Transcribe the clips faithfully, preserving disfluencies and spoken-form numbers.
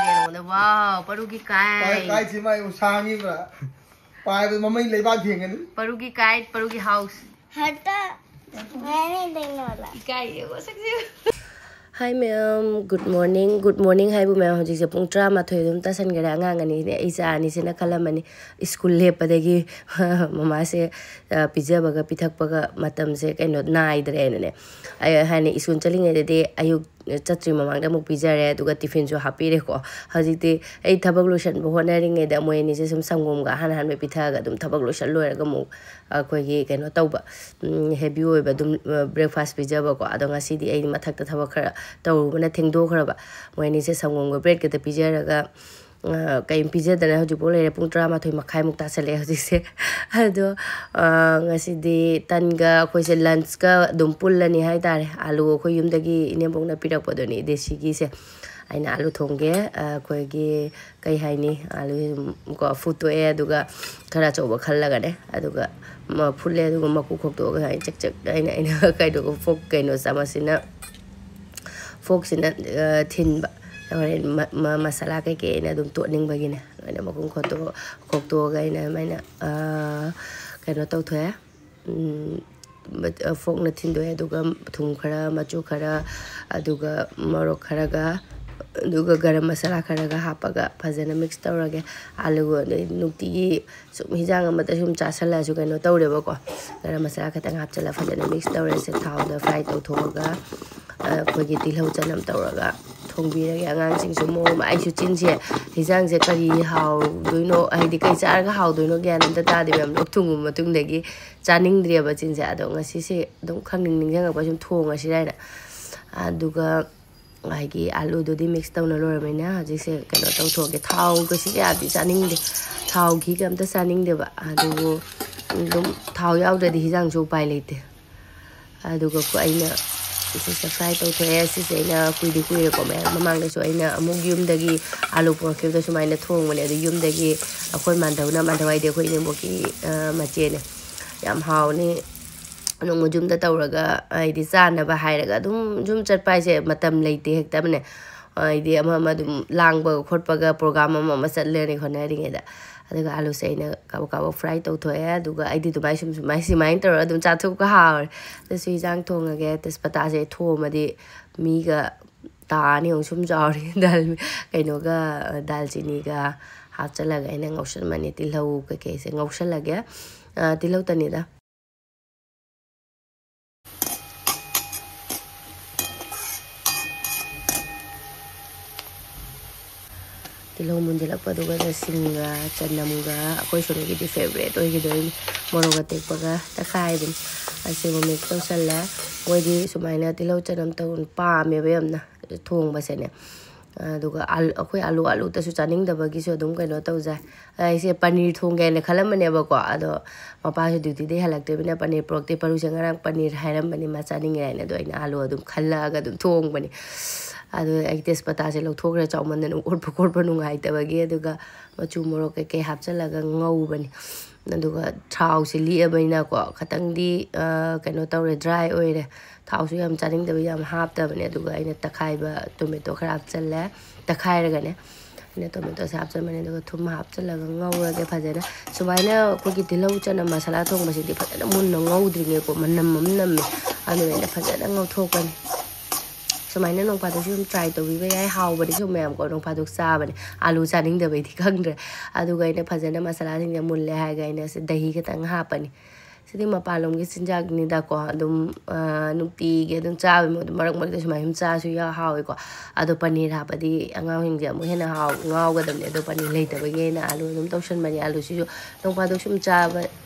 ꯅꯉꯣꯟꯗ꯫ ꯋꯥꯎ, ꯄꯔꯨꯒꯤ ꯀꯥꯏ꯫ ꯀꯥꯏꯁꯤ ꯃꯥꯏ ꯁꯥꯡꯉꯤꯕ꯭ꯔꯥ? ꯄꯥꯏꯕ ꯃꯃꯩ ꯂꯩꯕꯥꯛ ꯊꯦꯡꯒꯅꯤ꯫ ꯄꯔꯨꯒꯤ ꯀꯥꯏ, ꯄꯔꯨꯒꯤ ꯍꯥꯎꯁ꯫ ꯍꯦꯛꯇ ꯃꯌꯥꯏ ꯂꯩꯅꯕ꯫ ꯏꯀꯥꯏꯌꯦ ꯃꯁꯛꯁꯦ꯫ Hi ꯃꯌꯥꯝ, good morning꯫ Good morning ꯍꯥꯏꯕꯨ ꯃꯌꯥꯝ, ꯍꯧꯖꯤꯛꯁꯦ ꯄꯨꯡ ꯇꯔꯥꯃꯥꯊꯣꯏ ꯑꯗꯨꯝ ꯇꯥꯁꯟꯈꯔꯦ꯫ ꯑꯉꯥꯡ ꯑꯅꯤꯅꯦ, ꯏꯆꯥ ꯑꯅꯤꯁꯤꯅ ꯈꯜꯂꯝꯃꯅꯤ, ꯁ꯭ꯀꯨꯜ ꯂꯦꯞꯄꯗꯒꯤ ꯃꯃꯥꯁꯦ, ꯑ, ꯄꯤꯖꯕꯒ ꯄꯤꯊꯛꯄꯒ ꯃꯇꯝꯁꯦ ꯀꯩꯅꯣ ꯅꯥꯏꯗ꯭ꯔꯦꯅꯅꯦ꯫ ꯑꯩ ꯍꯥꯏꯅ ꯁ꯭ꯀꯨꯜ ꯆꯠꯂꯤꯉꯩꯗꯗꯤ ꯑꯌꯨꯛ ꯆꯠꯇ꯭ꯔꯤ ꯃꯃꯥꯡꯗ ꯑꯃꯨꯛ ꯄꯤꯖꯔꯦ, ꯑꯗꯨꯒ ꯇꯤꯐꯤꯟꯁꯨ ꯍꯥꯞꯄꯤꯔꯦꯀꯣ꯫ ꯍꯧꯖꯤꯛꯇꯤ ꯑꯩ ꯊꯕꯛ ꯂꯣꯏꯁꯟꯕ ꯍꯣꯠꯅꯔꯤꯉꯩꯗ ꯃꯣꯏ ꯑꯅꯤꯁꯦ ꯁꯨꯝ ꯁꯪꯒꯣꯝꯒ ꯑꯍꯥꯟ ꯑꯍꯥꯟꯕ ꯄꯤꯊꯛꯑꯒ ꯑꯗꯨꯝ ꯊꯕꯛ ꯂꯣꯏꯁꯟ ꯂꯣꯏꯔꯒ ꯑꯃꯨꯛ ꯑꯩꯈꯣꯏꯒꯤ ꯀꯩꯅꯣ ꯇꯧꯕ, ꯎꯝ, heavy ꯑꯣꯏꯕ ꯑꯗꯨꯝ, ꯑ, breakfast ꯄꯤꯖꯕꯀꯣ꯫ ꯑꯗꯣ ꯉꯁꯤꯗꯤ ꯑꯩ ꯃꯊꯛꯇ ꯊꯕꯛ ꯈꯔ ꯇꯧꯔꯨꯕꯅ ꯊꯦꯡꯗꯣꯛꯈ꯭ꯔꯕ꯫ ꯃꯣꯏ ꯑꯅꯤꯁꯦ ꯁꯪꯒꯣꯝꯒ bread ꯈꯛꯇ ꯄꯤꯖꯔꯒ, ꯑ, ꯀꯩꯝ ꯄꯤꯖꯗꯅ ꯍꯧꯖꯤꯛꯐꯥꯎ ꯂꯩꯔꯦ꯫ ꯄꯨꯡ ꯇꯔꯥꯃꯥꯊꯣꯏ ꯃꯈꯥꯏꯃꯨꯛ ꯇꯥꯁꯜꯂꯛꯑꯦ ꯍꯧꯖꯤꯛꯁꯦ꯫ ꯑꯗꯣ, ꯑ, ꯉꯁꯤꯗꯤ ꯇꯟꯒ ꯑꯩꯈꯣꯏꯁꯦ lunchꯀ ꯑꯗꯨꯝ ꯄꯨꯜꯂꯅꯤ ꯍꯥꯏꯇꯥꯔꯦ꯫ ꯑꯥꯂꯨ ꯑꯩꯈꯣꯏ ꯌꯨꯝꯗꯒꯤ ꯏꯅꯦꯝꯕꯣꯛꯅ ꯄꯤꯔꯛꯄꯗꯨꯅꯤ, ꯗꯦꯁꯤꯒꯤꯁꯦ꯫ ꯑꯩꯅ ꯑꯥꯂꯨ ꯊꯣꯡꯒꯦ, ꯑ, ꯑꯩꯈꯣꯏꯒꯤ ꯀꯩ ꯍꯥꯏꯅꯤ, ꯑꯥꯂꯨꯁꯦ ꯑꯗꯨꯝ ꯀꯣ ꯐꯨꯠꯇꯣꯛꯑꯦ, ꯑꯗꯨꯒ ꯈꯔ ꯑꯆꯧꯕ ꯈꯜꯂꯒꯅꯦ, ꯑꯗꯨꯒ ꯃ-, ꯐꯨꯠꯂꯦ, ꯑꯗꯨꯒ ꯃꯀꯨ ꯈꯣꯛꯇꯣꯛꯑꯒ ꯁꯨꯃꯥꯏꯅ ꯆꯛ ꯆꯛ ꯑꯩꯅ, ꯑꯩꯅ ꯀꯩꯅꯣ, ꯐꯣꯛ ꯀꯩꯅꯣ ꯆꯥꯃꯁꯁꯤꯅ, ꯐꯣꯛꯁꯤꯅ, ꯑ, ꯊꯤꯟꯕ꯫ ꯍꯣꯔꯦꯟ ꯃ-, ꯃ-, ꯃꯁꯥꯂꯥ ꯀꯩꯀꯩ ꯑꯩꯅ ꯑꯗꯨꯝ ꯇꯣꯠꯅꯤꯡꯕꯒꯤꯅꯦ꯫ ꯑꯗꯨꯃꯥꯏꯅ ꯃꯀꯨ ꯈꯣꯛꯇꯣꯛ-, ꯈꯣꯛꯇꯣꯛꯑꯒ ꯑꯩꯅ ꯑꯗꯨꯃꯥꯏꯅ, ꯑ, ꯀꯩꯅꯣ ꯇꯧꯊꯣꯛꯑꯦ꯫ ꯎꯝ, ꯃ-, ꯐꯣꯛꯅ ꯊꯤꯟꯗꯣꯛꯑꯦ, ꯑꯗꯨꯒ ꯊꯨꯝ ꯈꯔ, ꯃꯆꯨ ꯈꯔ, ꯑꯗꯨꯒ ꯃꯣꯔꯣꯛ ꯈꯔꯒ, ꯑꯗꯨꯒ ꯒꯔꯝ ꯃꯁꯥꯂꯥ ꯈꯔꯒ ꯍꯥꯞꯄꯒ ꯐꯖꯅ mix ꯇꯧꯔꯒꯦ꯫ ꯑꯥꯂꯨ ꯑꯗꯩ ꯅꯨꯡꯇꯤꯒꯤ ꯁꯨꯝ ꯍꯤꯟꯖꯥꯡ ꯑꯃꯗ ꯁꯨꯝ ꯆꯥꯁꯜꯂꯛꯑꯁꯨ ꯀꯩꯅꯣ ꯇꯧꯔꯦꯕꯀꯣ꯫ ꯒꯔꯝ ꯃꯁꯥꯂꯥ ꯈꯤꯇꯪ ꯍꯥꯞꯆꯤꯜꯂ ꯐꯖꯅ mix ꯇꯧꯔꯁꯦ꯫ ꯊꯥꯎꯗ fry ꯇꯧꯊꯣꯛꯑꯒ, ꯑ, ꯑꯩꯈꯣꯏꯒꯤ ꯇꯤꯜꯍꯧ ꯆꯅꯝ ꯇꯧꯔꯒ ꯊꯣꯡꯕꯤꯔꯒꯦ꯫ ꯑꯉꯥꯡꯁꯤꯡꯁꯨ ꯃꯑꯣꯡ ꯑꯃ, ꯑꯩꯁꯨ ꯆꯤꯟꯁꯦ ꯍꯤꯟꯖꯥꯡꯁꯦ ꯀꯔꯤ ꯍꯥꯎꯗꯣꯏꯅꯣ, ꯍꯥꯏꯗꯤ ꯀꯩ ꯆꯥꯔꯒ ꯍꯥꯎꯗꯣꯏꯅꯣ ꯒ꯭ꯌꯥꯟ ꯑꯝꯇ ꯇꯥꯗꯦ ꯃꯌꯥꯝ꯫ ꯂꯣꯛ ꯊꯨꯡꯉꯕ ꯃꯇꯨꯡꯗꯒꯤ ꯆꯥꯅꯤꯡꯗ꯭ꯔꯦꯕ ꯆꯤꯟꯁꯦ꯫ ꯑꯗꯣ ꯉꯁꯤꯁꯦ ꯑꯗꯨꯝ ꯈꯪꯅꯤꯡ ꯅꯤꯡꯁꯤꯡꯉꯛꯄ ꯁꯨꯝ ꯊꯣꯡꯉꯁꯤꯔ ꯍꯥꯏꯅ꯫ ꯑꯗꯨꯒ ꯍꯥꯏꯗꯤ ꯑꯥꯂꯨꯗꯨꯗꯤ mix ꯇꯧꯅ ꯂꯣꯏꯔꯕꯅꯤꯅ ꯍꯧꯖꯤꯛꯁꯦ ꯀꯩꯅꯣ ꯇꯧꯊꯣꯛꯑꯒꯦ꯫ ꯊꯥꯎꯒꯁꯤ ꯀꯌꯥꯗꯤ ꯆꯥꯅꯤꯡꯗꯦ, ꯊꯥꯎ ꯘꯤꯒ ꯑꯝꯇ ꯆꯥꯅꯤꯡꯗꯦꯕ꯫ ꯑꯗꯨꯕꯨ ꯑꯗꯨꯝ ꯊꯥꯎ ꯌꯥꯎꯗ꯭ꯔꯗꯤ ꯍꯤꯟꯖꯥꯡꯁꯨ ꯎꯄꯥꯏ ꯂꯩꯇꯦ꯫ ꯑꯗꯨꯒ ꯀꯣ ꯑꯩꯅ ꯁꯤꯁꯦ fry ꯇꯧꯊꯣꯛꯑꯦ꯫ ꯁꯤꯁꯦ ꯑꯩꯅ ꯀꯨꯏꯗꯤ ꯀꯨꯏꯔꯦꯀꯣ, ꯃꯌꯥꯝ ꯃꯃꯥꯡꯗꯁꯨ ꯑꯩꯅ ꯑꯃꯨꯛ ꯌꯨꯝꯗꯒꯤ ꯑꯥꯂꯨ ꯄꯨꯔꯛꯈꯤꯕꯗꯣ ꯁꯨꯃꯥꯏꯅ ꯊꯣꯡꯕꯅꯦ꯫ ꯑꯗꯨ ꯌꯨꯝꯗꯒꯤ ꯑꯩꯈꯣꯏ ꯃꯥꯟꯗꯧꯅ, ꯃꯥꯟꯗꯧ ꯍꯥꯏꯗꯤ ꯑꯩꯈꯣꯏ ꯏꯅꯦꯝꯕꯣꯛꯀꯤ, ꯑ, ꯃꯆꯦꯅꯦ꯫ ꯌꯥꯝ ꯍꯥꯎꯅꯤ꯫ ꯅꯣꯡꯃ ꯌꯨꯝꯗ ꯇꯧꯔꯒ ꯍꯥꯏꯗꯤ ꯆꯥꯅꯕ ꯍꯥꯏꯔꯒ ꯑꯗꯨꯝ ꯌꯨꯝ ꯆꯠꯄ ꯍꯥꯏꯁꯦ ꯃꯇꯝ ꯂꯩꯇꯦ ꯍꯦꯛꯇ ꯑꯃꯅꯦ꯫ ꯍꯥꯏꯗꯤ ꯑꯃ ꯑꯃ ꯑꯗꯨꯝ ꯂꯥꯡꯕꯒ ꯈꯣꯠꯄꯒ program ꯑꯃ ꯑꯃ ꯆꯠꯂꯅꯤ ꯍꯣꯠꯅꯔꯤꯉꯩꯗ꯫ ꯑꯗꯨꯒ ꯑꯥꯂꯨꯁꯦ ꯑꯩꯅ ꯀꯥꯕꯛ ꯀꯥꯕꯛ fry ꯇꯧꯊꯣꯛꯑꯦ꯫ ꯑꯗꯨꯒ ꯑꯩꯗꯤ ꯑꯗꯨꯃꯥꯏꯅ ꯁꯨꯝ ꯁꯨꯃꯥꯏ ꯁꯨꯃꯥꯏꯅ ꯇꯧꯔꯒ ꯑꯗꯨꯝ ꯆꯥꯊꯣꯛꯄ ꯍꯥꯎꯔꯦ꯫ ꯑꯗꯨꯁꯨ ꯏꯟꯖꯥꯡ ꯊꯣꯡꯉꯒꯦ꯫ ꯇꯦꯖꯄꯇꯥꯁꯦ ꯊꯣꯝꯃꯗꯤ ꯃꯤꯒ ꯇꯥꯅꯤ ꯑꯃꯨꯛ ꯁꯨꯝ ꯆꯥꯎꯔꯤ꯫ ꯗꯥꯜ ꯀꯩꯅꯣꯒ ꯗꯥꯜꯆꯤꯅꯤꯒ ꯍꯥꯞꯆꯤꯜꯂꯒ ꯑꯩꯅ ꯉꯧꯁꯟꯕꯅꯦ꯫ ꯇꯤꯜꯍꯧ ꯀꯩꯀꯩꯁꯦ ꯉꯧꯁꯜꯂꯒꯦ꯫ ꯇꯤꯜꯍꯧ ꯇꯅꯤꯗ꯫ ꯇꯤꯜꯍꯧ ꯃꯨꯟꯖꯜꯂꯛꯄꯗꯨꯒ ꯁꯤꯡꯒ ꯆꯅꯝꯒ ꯑꯩꯈꯣꯏ ꯁꯣꯝꯒꯤꯗꯤ favourite ꯑꯣꯏꯈꯤꯗꯣꯏꯅꯤ, ꯃꯣꯔꯣꯛ ꯑꯇꯦꯛꯄꯒ ꯇꯛꯈꯥꯏꯕꯅꯤ꯫ ꯑꯁꯤꯕꯨ mix ꯇꯧꯁꯜꯂꯦ꯫ ꯃꯣꯏꯗꯤ ꯁꯨꯃꯥꯏꯅ ꯇꯤꯜꯍꯧ ꯆꯅꯝ ꯇꯧ ꯄꯥꯝꯃꯦꯕ ꯌꯥꯝꯅ ꯊꯣꯡꯕꯁꯦꯅꯦ꯫ ꯑꯗꯨꯒ ꯑꯩꯈꯣꯏ ꯑꯥꯂꯨ ꯑꯥꯂꯨꯗꯁꯨ ꯆꯥꯅꯤꯡꯗꯕꯒꯤꯁꯨ ꯑꯗꯨꯝ ꯀꯩꯅꯣ ꯇꯧꯖꯩ꯫ ꯑꯩꯁꯦ ꯄꯅꯤꯔ ꯊꯣꯡꯒꯦꯅ ꯈꯜꯂꯝꯕꯅꯦꯕꯀꯣ, ꯑꯗꯣ ꯃꯄꯥꯁꯨ duty ꯗꯩ ꯍꯜꯂꯛꯇ꯭ꯔꯤꯕꯅꯤꯅ ꯄꯅꯤꯔ ꯄꯨꯔꯛꯇꯦ꯫ ꯄꯔꯨꯁꯦ ꯉꯔꯥꯡ ꯄꯅꯤꯔ ꯍꯥꯏꯔꯝꯕꯅꯤ ꯃꯥ ꯆꯥꯅꯤꯡꯉꯦ ꯍꯥꯏꯅ, ꯑꯗꯣ ꯑꯩꯅ ꯑꯥꯂꯨ ꯑꯗꯨꯝ ꯈꯜꯂꯛꯑꯒ ꯑꯗꯨꯝ ꯊꯣꯡꯕꯅꯤ꯫ ꯑꯗꯣ ꯑꯩ ꯇꯦꯖꯄꯇꯥꯁꯦ ꯂꯧꯊꯣꯛꯈ꯭ꯔꯦ, ꯆꯥꯎꯃꯟꯗꯅ ꯑꯣꯠꯄ ꯈꯣꯠꯄ ꯅꯨꯡꯉꯥꯏꯇꯕꯒꯤ꯫ ꯑꯗꯨꯒ ꯃꯆꯨ ꯃꯣꯔꯣꯛ ꯀꯩꯀꯩ ꯍꯥꯞꯆꯤꯜꯂꯒ ꯉꯧꯕꯅꯤ꯫ ꯑꯗꯨꯒ ꯊꯥꯎꯁꯦ ꯂꯤꯛꯑꯕꯅꯤꯅꯀꯣ, ꯈꯇꯪꯗꯤ ꯀꯩꯅꯣ ꯇꯧꯔꯦ, dry ꯑꯣꯏꯔꯦ꯫ ꯊꯥꯎꯁꯨ ꯌꯥꯝ ꯆꯥꯅꯤꯡꯗꯕ ꯌꯥꯝ ꯍꯥꯞꯇꯕꯅꯦ꯫ ꯑꯗꯨꯒ ꯑꯩꯅ ꯇꯛꯈꯥꯏꯕ tomato ꯈꯔ ꯍꯥꯞꯆꯤꯜꯂꯦ, ꯇꯛꯈꯥꯏꯔꯒꯅꯦ꯫ ꯑꯩꯅ tomatoꯁꯦ ꯍꯥꯞꯆꯤꯟꯕꯅꯦ, ꯑꯗꯨꯒ ꯊꯨꯝ ꯍꯥꯞꯆꯤꯜꯂꯒ ꯉꯧꯔꯒꯦ ꯐꯖꯅ꯫ ꯁꯨꯃꯥꯏꯅ ꯑꯩꯈꯣꯏꯒꯤ ꯇꯤꯜꯍꯧ ꯆꯅꯝ ꯃꯁꯥꯂꯥ ꯊꯣꯡꯕꯁꯤꯗꯤ ꯐꯖꯅ ꯃꯨꯟꯅ ꯉꯧꯗ꯭ꯔꯤꯉꯩꯀꯣ, ꯃꯅꯝ ꯑꯃ ꯅꯝꯃꯦ꯫ ꯑꯗꯨꯅ ꯑꯩꯅ ꯐꯖꯅ ꯉꯧꯊꯣꯛꯀꯅꯤ꯫ ꯁꯨꯃꯥꯏꯅ ꯅꯣꯡ ꯐꯥꯗꯣꯛꯁꯨ ꯑꯗꯨꯝ try ꯇꯧꯕꯤꯕ ꯌꯥꯏ, ꯍꯥꯎꯕꯅꯤ ꯁꯨꯝ ꯃꯌꯥꯝꯀꯣ꯫ ꯅꯣꯡ ꯐꯥꯗꯣꯛ ꯆꯥꯕꯅꯤ, ꯑꯥꯂꯨ ꯆꯥꯅꯤꯡꯗꯕꯩꯗꯤ ꯈꯪꯗ꯭ꯔꯦ꯫ ꯑꯗꯨꯒ ꯑꯩꯅ ꯐꯖꯅ ꯃꯁꯥꯂꯥꯁꯤꯡꯁꯦ ꯃꯨꯜꯂꯦ ꯍꯥꯏꯔꯒ ꯑꯩꯅ ꯁꯤ ꯗꯍꯤ ꯈꯤꯇꯪ ꯍꯥꯞꯄꯅꯤ꯫ ꯁꯤꯗꯤ ꯃꯄꯥꯟꯂꯣꯝꯒꯤ ꯆꯤꯟꯖꯥꯛꯅꯤꯗꯀꯣ, ꯑꯗꯨꯝ ꯅꯨꯡꯇꯤꯒꯤ ꯑꯗꯨꯝ ꯆꯥꯕ ꯃꯍꯨꯠꯇ ꯃꯔꯛ ꯃꯔꯛꯇ ꯁꯨꯃꯥꯏꯅ ꯁꯨꯝ ꯆꯥꯁꯨ ꯌꯥꯝ ꯍꯥꯎꯋꯦꯀꯣ꯫ ꯑꯗꯣ ꯄꯅꯤꯔ ꯍꯥꯞꯄꯗꯤ ꯑꯉꯥꯡꯁꯤꯡꯁꯦ ꯑꯃꯨꯛ ꯍꯦꯟꯅ ꯍꯥꯎ ꯉꯥꯎꯒꯗꯕꯅꯦ꯫ ꯑꯗꯣ ꯄꯅꯤꯔ ꯂꯩꯇꯕꯒꯤ ꯑꯩꯅ ꯑꯥꯂꯨ ꯑꯗꯨꯝ ꯇꯧꯁꯟꯕꯅꯦ꯫ ꯑꯥꯂꯨꯁꯤꯁꯨ ꯅꯣꯡ ꯐꯥꯗꯣꯛ ꯁꯨꯝ ꯆꯥꯕ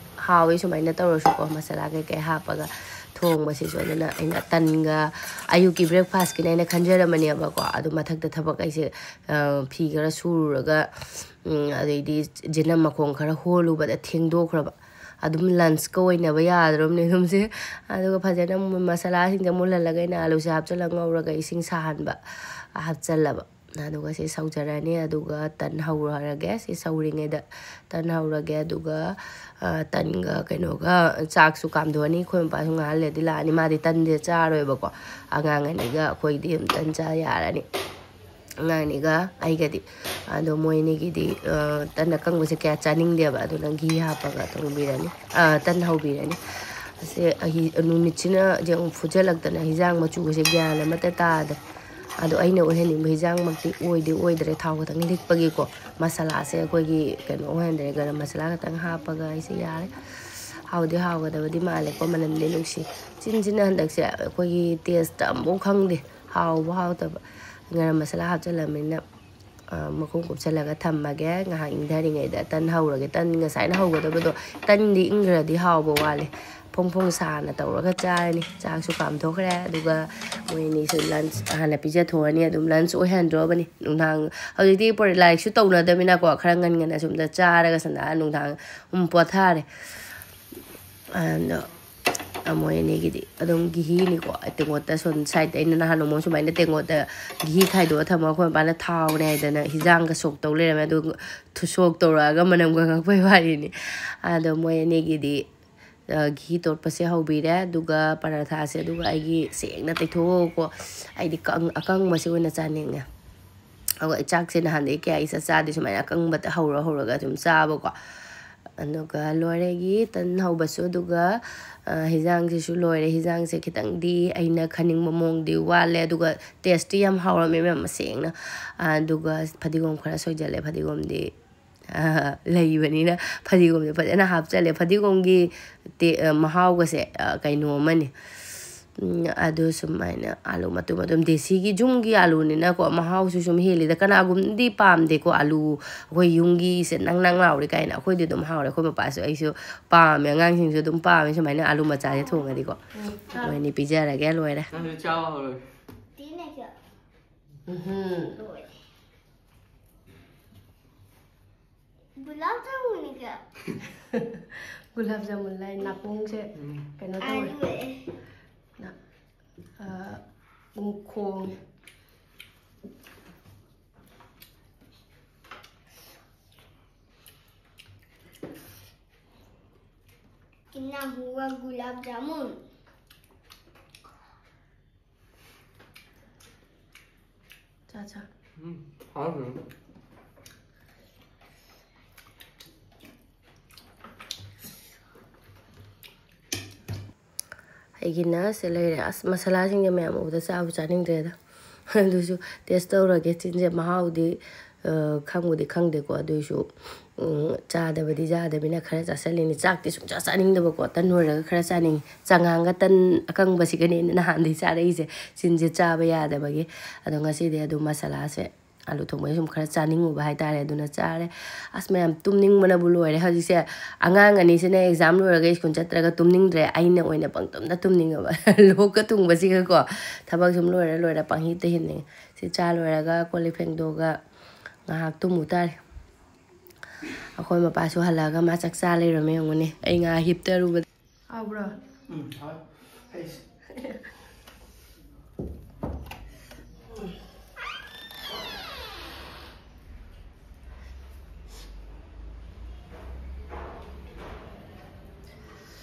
ꯍꯥꯎꯋꯤ ꯁꯨꯃꯥꯏꯅ ꯇꯧꯔꯁꯨꯀꯣ, ꯃꯁꯥꯂꯥ ꯀꯩꯀꯩ ꯍꯥꯞꯄꯒ ꯊꯣꯡꯕꯁꯤꯁꯨ꯫ ꯑꯗꯨꯅ ꯑꯩꯅ ꯇꯟꯒ ꯑꯌꯨꯛꯀꯤ breakfastꯀꯤꯅꯦ ꯑꯩꯅ ꯈꯟꯖꯔꯝꯕꯅꯦꯕꯀꯣ, ꯑꯗꯨ ꯃꯊꯛꯇ ꯊꯕꯛ ꯑꯩꯁꯦ ꯐꯤ ꯈꯔ ꯁꯨꯔꯨꯔꯒ, ꯑꯗꯩꯗꯤ ꯖꯤꯅꯝ ꯃꯈꯣꯡ ꯈꯔ ꯍꯣꯜꯂꯨꯕꯗ ꯊꯦꯡꯗꯣꯛꯈ꯭ꯔꯕ꯫ ꯑꯗꯨꯝ lunchꯀ ꯑꯣꯏꯅꯕ ꯌꯥꯗ꯭ꯔꯕꯅꯦ ꯑꯗꯨꯝꯁꯦ꯫ ꯑꯗꯨꯒ ꯐꯖꯅ ꯃꯁꯥꯂꯥꯁꯤꯡꯁꯦ ꯃꯨꯜꯍꯜꯂꯒ ꯑꯩꯅ ꯑꯥꯂꯨꯁꯦ ꯍꯥꯞꯆꯤꯜꯂꯒ ꯉꯧꯔꯒ ꯏꯁꯤꯡ ꯁꯥꯍꯟꯕ ꯍꯥꯞꯆꯜꯂꯕ꯫ ꯑꯗꯨꯒ ꯁꯤ ꯁꯧꯖꯔꯅꯤ꯫ ꯑꯗꯨꯒ ꯇꯟ ꯍꯧꯔꯒꯦ꯫ ꯁꯤ ꯁꯧꯔꯤꯉꯩꯗ ꯇꯟ ꯍꯧꯔꯒꯦ꯫ ꯑꯗꯨꯒ ꯇꯟꯒ ꯀꯩꯅꯣꯒ ꯆꯥꯛꯁꯨ ꯀꯥꯝꯊꯣꯛꯑꯅꯤ꯫ ꯑꯩꯈꯣꯏ ꯃꯄꯥꯁꯨ ꯉꯥꯏꯍꯥꯛ ꯂꯩꯔꯗꯤ ꯂꯥꯛꯑꯅꯤ꯫ ꯃꯥꯗꯤ ꯇꯟꯗꯤ ꯆꯥꯔꯣꯏꯕꯀꯣ꯫ ꯑꯉꯥꯡ ꯑꯅꯤꯒ ꯑꯩꯈꯣꯏꯗꯤ ꯑꯗꯨꯝ ꯇꯟ ꯆꯥ ꯌꯥꯔꯅꯤ꯫ ꯑꯉꯥꯡꯅꯤꯒ ꯑꯩꯒꯗꯤ꯫ ꯑꯗꯣ ꯃꯣꯏ ꯑꯅꯤꯒꯤꯗꯤ, ꯑ, ꯇꯟ ꯑꯀꯪꯕꯁꯦ ꯀꯌꯥ ꯆꯥꯅꯤꯡꯗꯦꯕ, ꯑꯗꯨꯅ ꯘꯤ ꯍꯥꯞꯄꯒ ꯊꯣꯡꯕꯤꯔꯅꯤ, ꯑ, ꯇꯟ ꯍꯧꯕꯤꯔꯅꯤ꯫ ꯑꯁꯦ ꯑꯍꯤ-, ꯅꯨꯃꯤꯠꯁꯤꯅ ꯌꯦꯡꯉꯨ, ꯐꯨꯖꯜꯂꯛꯇꯅ ꯍꯤꯟꯖꯥꯡ ꯃꯆꯨꯒꯁꯦ ꯒ꯭ꯌꯥꯟ ꯑꯃꯇ ꯇꯥꯗ꯭ꯔꯦ꯫ ꯑꯗꯣ ꯑꯩꯅ ꯑꯣꯏꯍꯟꯅꯤꯡꯕ ꯍꯤꯟꯖꯥꯡꯃꯛꯇꯤ ꯑꯣꯏꯗꯤ ꯑꯣꯏꯗ꯭ꯔꯦ, ꯊꯥꯎ ꯈꯛꯇꯪ ꯂꯤꯛꯄꯒꯤꯀꯣ꯫ ꯃꯁꯥꯂꯥꯁꯦ ꯑꯩꯈꯣꯏꯒꯤ ꯀꯩꯅꯣ ꯑꯣꯏꯍꯟꯗ꯭ꯔꯦ, ꯒꯔꯝ ꯃꯁꯥꯂꯥ ꯈꯛꯇꯪ ꯍꯥꯞꯄꯒ ꯑꯩꯁꯦ ꯌꯥꯔꯦ꯫ ꯍꯥꯎꯗꯤ ꯍꯥꯎꯒꯗꯕꯗꯤ ꯃꯥꯜꯂꯦꯀꯣ, ꯃꯅꯝꯗꯤ ꯅꯨꯡꯁꯤ꯫ ꯆꯤꯟꯁꯤꯅ ꯍꯟꯗꯛꯁꯦ ꯑꯩꯈꯣꯏꯒꯤ ꯇꯦꯁꯇ ꯑꯃꯐꯥꯎ ꯈꯪꯗꯦ, ꯍꯥꯎꯕ ꯍꯥꯎꯇꯕ꯫ ꯒꯔꯝ ꯃꯁꯥꯂꯥ ꯍꯥꯞꯆꯤꯜꯂꯕꯅꯤꯅ, ꯑ, ꯃꯈꯨꯝ ꯀꯨꯞꯁꯜꯂꯒ ꯊꯝꯃꯒꯦ꯫ ꯉꯥꯏꯍꯥꯛ ꯏꯪꯊꯔꯤꯉꯩꯗ ꯇꯟ ꯍꯧꯔꯒꯦ꯫ ꯇꯟ ꯉꯁꯥꯏꯅ ꯍꯧꯒꯗꯕꯗꯣ, ꯇꯟꯗꯤ ꯏꯪꯈ꯭ꯔꯗꯤ ꯍꯥꯎꯕ ꯋꯥꯠꯂꯦ꯫ ꯐꯣꯡ ꯐꯣꯡ ꯁꯥꯅ ꯇꯧꯔꯒ ꯆꯥꯔꯅꯤ꯫ ꯆꯥꯛꯁꯨ ꯀꯥꯝꯊꯣꯛꯈ꯭ꯔꯦ꯫ ꯑꯗꯨꯒ ꯃꯣꯏ ꯑꯅꯤꯁꯨ ꯂꯟꯁ ꯍꯥꯟꯅ ꯄꯤꯖꯊꯣꯛꯑꯅꯤ꯫ ꯑꯗꯨꯝ ꯂꯟꯁ ꯑꯣꯏꯍꯟꯗ꯭ꯔꯣꯕꯅꯤ꯫ ꯅꯨꯡꯗꯥꯡ ꯍꯧꯖꯤꯛꯇꯤ ꯄꯣꯔ-, ꯂꯥꯏꯔꯤꯛꯁꯨ ꯇꯧꯅꯗꯕꯅꯤꯅꯀꯣ, ꯈꯔ ꯉꯟ ꯉꯟꯅ ꯁꯨꯝꯗ ꯆꯥꯔꯒ ꯁꯟꯗꯥ ꯅꯨꯡꯗꯥꯡ ꯑꯗꯨꯝ ꯄꯣꯊꯥꯔꯦ꯫ ꯑꯗꯣ ꯃꯣꯏ ꯑꯅꯤꯒꯤꯗꯤ ꯑꯗꯨꯝ ꯘꯤꯅꯤꯀꯣ꯫ ꯇꯦꯡꯀꯣꯠꯇ ꯁꯣꯝ ꯁꯥꯏꯗꯇ ꯑꯩꯅ ꯅꯍꯥꯟ ꯅꯣꯡꯃ ꯁꯨꯃꯥꯏꯅ ꯇꯦꯡꯀꯣꯠꯇ ꯘꯤ ꯈꯥꯏꯗꯣꯛꯑ ꯊꯝꯃꯒ ꯑꯩꯈꯣꯏ ꯃꯄꯥꯅ ꯊꯥꯎꯅꯦ ꯍꯥꯏꯗꯅ ꯍꯤꯟꯖꯥꯡꯒ ꯁꯣꯛ ꯇꯧ ꯂꯩꯔꯝꯃꯦ꯫ ꯑꯗꯨ ꯊꯨ-, ꯁꯣꯛ ꯇꯧꯔꯛꯑꯒ ꯃꯅꯝ ꯈꯪꯉꯛꯄꯩ ꯋꯥꯔꯤꯅꯤ꯫ ꯑꯗꯣ ꯃꯣꯏ ꯑꯅꯤꯒꯤꯗꯤ, ꯑ, ꯘꯤ ꯇꯣꯠꯄꯁꯦ ꯍꯧꯕꯤꯔꯦ꯫ ꯑꯗꯨꯒ ꯄꯔꯥꯊꯥꯁꯦ ꯑꯗꯨꯒ ꯑꯩꯒꯤ ꯁꯦꯡꯅ ꯇꯩꯊꯣꯛꯑꯒꯀꯣ, ꯑꯩꯗꯤ ꯀꯪ-, ꯑꯀꯪꯕꯁꯦ ꯑꯣꯏꯅ ꯆꯥꯅꯤꯡꯉꯦ꯫ ꯑꯗꯨꯒ ꯆꯥꯛꯁꯦ ꯅꯍꯥꯟꯗꯩ ꯀꯌꯥ ꯏꯆꯥ ꯆꯥꯗꯦ, ꯁꯨꯃꯥꯏꯅ ꯑꯀꯪꯕꯗ ꯍꯧꯔ ꯍꯧꯔꯒ ꯑꯗꯨꯝ ꯆꯥꯕꯀꯣ꯫ ꯑꯗꯨꯒ ꯂꯣꯏꯔꯦ ꯘꯤ ꯇꯟ ꯍꯧꯕꯁꯨ꯫ ꯑꯗꯨꯒ, ꯑ, ꯍꯤꯟꯖꯥꯡꯁꯤꯁꯨ ꯂꯣꯏꯔꯦ꯫ ꯍꯤꯟꯖꯥꯡꯁꯦ ꯈꯤꯇꯪꯗꯤ ꯑꯩꯅ ꯈꯟꯅꯤꯡꯕ ꯃꯑꯣꯡꯗꯤ ꯋꯥꯠꯂꯦ, ꯑꯗꯨꯒ ꯇꯦꯁꯇꯤ ꯌꯥꯝ ꯍꯥꯎꯔꯝꯃꯦ ꯃꯌꯥꯝ, ꯁꯦꯡꯅ꯫ ꯑꯗꯨꯒ ꯐꯗꯤꯒꯣꯝ ꯈꯔ ꯁꯣꯏꯖꯜꯂꯦ, ꯐꯗꯤꯒꯣꯝꯗꯤ, ꯑ, ꯂꯩꯕꯅꯤꯅ ꯐꯗꯤꯒꯣꯝꯗꯤ ꯐꯖꯅ ꯍꯥꯞꯆꯜꯂꯦ꯫ ꯐꯗꯤꯒꯣꯝꯒꯤ ꯇꯦ-, ꯑ, ꯃꯍꯥꯎꯒꯁꯦ, ꯑ, ꯀꯩꯅꯣ ꯑꯃꯅꯤ꯫ ꯎꯝ, ꯑꯗꯨ ꯁꯨꯃꯥꯏꯅ ꯑꯥꯂꯨ ꯃꯇꯨꯝ ꯃꯇꯨꯝ, ꯗꯦꯁꯤꯒꯤ ꯌꯨꯝꯒꯤ ꯑꯥꯂꯨꯅꯤꯅꯀꯣ, ꯃꯍꯥꯎꯁꯨ ꯁꯨꯝ ꯍꯦꯜꯂꯤꯗ꯫ ꯀꯅꯥꯒꯨꯝꯕꯗꯤ ꯄꯥꯝꯗꯦꯀꯣ, ꯑꯥꯂꯨ ꯑꯩꯈꯣꯏ ꯌꯨꯝꯒꯤꯁꯦ ꯅꯪ ꯅꯪ ꯂꯥꯎꯔꯦ ꯀꯥꯏꯅ꯫ ꯑꯩꯈꯣꯏꯗꯤ ꯑꯗꯨꯝ ꯍꯥꯎꯔꯦ, ꯑꯩꯈꯣꯏ ꯃꯄꯥꯁꯨ ꯑꯩꯁꯨ ꯄꯥꯝꯃꯦ, ꯑꯉꯥꯡꯁꯤꯡꯁꯨ ꯑꯗꯨꯝ ꯄꯥꯝꯃꯦ ꯁꯨꯃꯥꯏꯅ ꯑꯥꯂꯨ ꯃꯆꯥꯁꯦ ꯊꯣꯡꯉꯗꯤꯀꯣ꯫ ꯎꯝ, ꯆꯥꯎ꯫ ꯃꯣꯏꯅꯤ ꯄꯤꯖꯔꯒꯦ, ꯂꯣꯏꯔꯦ꯫ ꯅꯪꯁꯨ ꯆꯥꯎ ꯍꯧꯔꯣ꯫ ꯇꯤꯟꯅ ꯀꯌꯥ? ꯎꯝꯍꯨꯝ꯫ ꯂꯣꯏꯔꯦ꯫ ꯒꯨꯂꯥꯞ ꯖꯥꯃꯨꯟꯅꯤ ꯀꯌꯥ? ꯒꯨꯂꯥꯞ ꯖꯥꯃꯨꯟ ꯂꯥꯏ ꯅꯥꯀꯣꯡꯁꯦ ꯎꯝ꯫ ꯀꯩꯅꯣ ꯇꯧꯔꯦ꯫ ꯑꯥꯂꯨ ꯑꯦ꯫ ꯅ-, ꯑ, ꯎꯝ, ꯈꯣꯡꯉꯦ꯫ कितना हुआ गुलाब जामुन? ꯆꯥ, ꯆꯥ꯫ ꯎꯝ, ꯍꯥꯎꯈ꯭ꯔꯦ꯫ ꯑꯩꯒꯤꯅ ꯁꯤ ꯂꯩꯔꯦ꯫ ꯑꯁ, ꯃꯁꯥꯂꯥꯁꯤꯡꯁꯦ ꯃꯌꯥꯝ ꯎꯕꯗ ꯆꯥꯕꯨ ꯆꯥꯅꯤꯡꯗ꯭ꯔꯦꯗ꯫ ꯑꯗꯨꯁꯨ taste ꯇꯧꯔꯒꯦ꯫ ꯆꯤꯟꯁꯦ ꯃꯍꯥꯎꯗꯤ, ꯑ, ꯈꯪꯕꯨꯗꯤ ꯈꯪꯗꯦꯀꯣ꯫ ꯑꯗꯨꯏꯁꯨ, ꯎꯝ, ꯆꯥꯗꯕꯗꯤ ꯌꯥꯗꯕꯅꯤꯅ ꯈꯔ ꯆꯥꯁꯤꯜꯂꯤꯅꯤ꯫ ꯆꯥꯛꯇꯤ ꯁꯨꯡꯆꯥ ꯆꯥꯅꯤꯡꯗꯕꯀꯣ꯫ ꯇꯟ ꯂꯣꯏꯔꯒ ꯈꯔ ꯆꯥꯅꯤꯡꯉꯤ꯫ ꯆꯉꯥꯡꯒ ꯇꯟ ꯑꯀꯪꯕꯁꯤꯒꯅꯦ ꯑꯩꯅ ꯅꯍꯥꯟꯗꯩ ꯆꯥꯔꯛꯏꯁꯦ꯫ ꯆꯤꯟꯁꯦ ꯆꯥꯕ ꯌꯥꯗꯕꯒꯤ꯫ ꯑꯗꯣ ꯉꯁꯤꯗꯤ ꯑꯗꯨꯝ ꯃꯁꯥꯂꯥꯁꯦ, ꯑꯥꯂꯨ ꯊꯣꯡꯕꯁꯦ ꯁꯨꯝ ꯈꯔ ꯆꯥꯅꯤꯡꯉꯨꯕ ꯍꯥꯏꯇꯥꯔꯦ, ꯑꯗꯨꯅ ꯆꯥꯔꯦ꯫ ꯑꯁ, ꯃꯌꯥꯝ ꯇꯨꯝꯅꯤꯡꯕꯅꯕꯨ ꯂꯣꯏꯔꯦ ꯍꯧꯖꯤꯛꯁꯦ꯫ ꯑꯉꯥꯡ ꯑꯅꯤꯁꯤꯅ exam ꯂꯣꯏꯔꯒ school ꯆꯠꯇ꯭ꯔꯒ ꯇꯨꯝꯅꯤꯡꯗ꯭ꯔꯦ, ꯑꯩꯅ ꯑꯣꯏꯅ ꯄꯪꯇꯨꯝꯗ ꯇꯨꯝꯅꯤꯡꯉꯕ꯫ ꯂꯣꯛꯀ ꯊꯨꯡꯕꯁꯤꯒꯀꯣ꯫ ꯊꯕꯛ ꯁꯨꯝ ꯂꯣꯏꯔ ꯂꯣꯏꯔ ꯄꯪꯍꯤꯞꯇ ꯍꯤꯞꯅꯤꯡꯉꯦ꯫ ꯁꯤ ꯆꯥ ꯂꯣꯏꯔꯒ ꯀꯣꯜ ꯂꯤꯛ ꯐꯦꯡꯗꯣꯛꯑꯒ ꯉꯥꯏꯍꯥꯛ ꯇꯨꯝꯃꯨ ꯇꯥꯔꯦ꯫ ꯑꯩꯈꯣꯏ ꯃꯄꯥꯁꯨ ꯍꯜꯂꯛꯑꯒ ꯃꯥ ꯆꯥꯛ ꯆꯥ ꯂꯩꯔꯝꯃꯦ, ꯌꯦꯡꯉꯨꯅꯦ, ꯑꯩ ꯉꯥꯏꯍꯥꯛ ꯍꯤꯞꯇꯔꯨꯕꯗ꯫ ꯍꯥꯎꯕ꯭ꯔꯣ? ꯎꯝ, ꯍꯥꯎ꯫ ꯑꯩꯁ꯫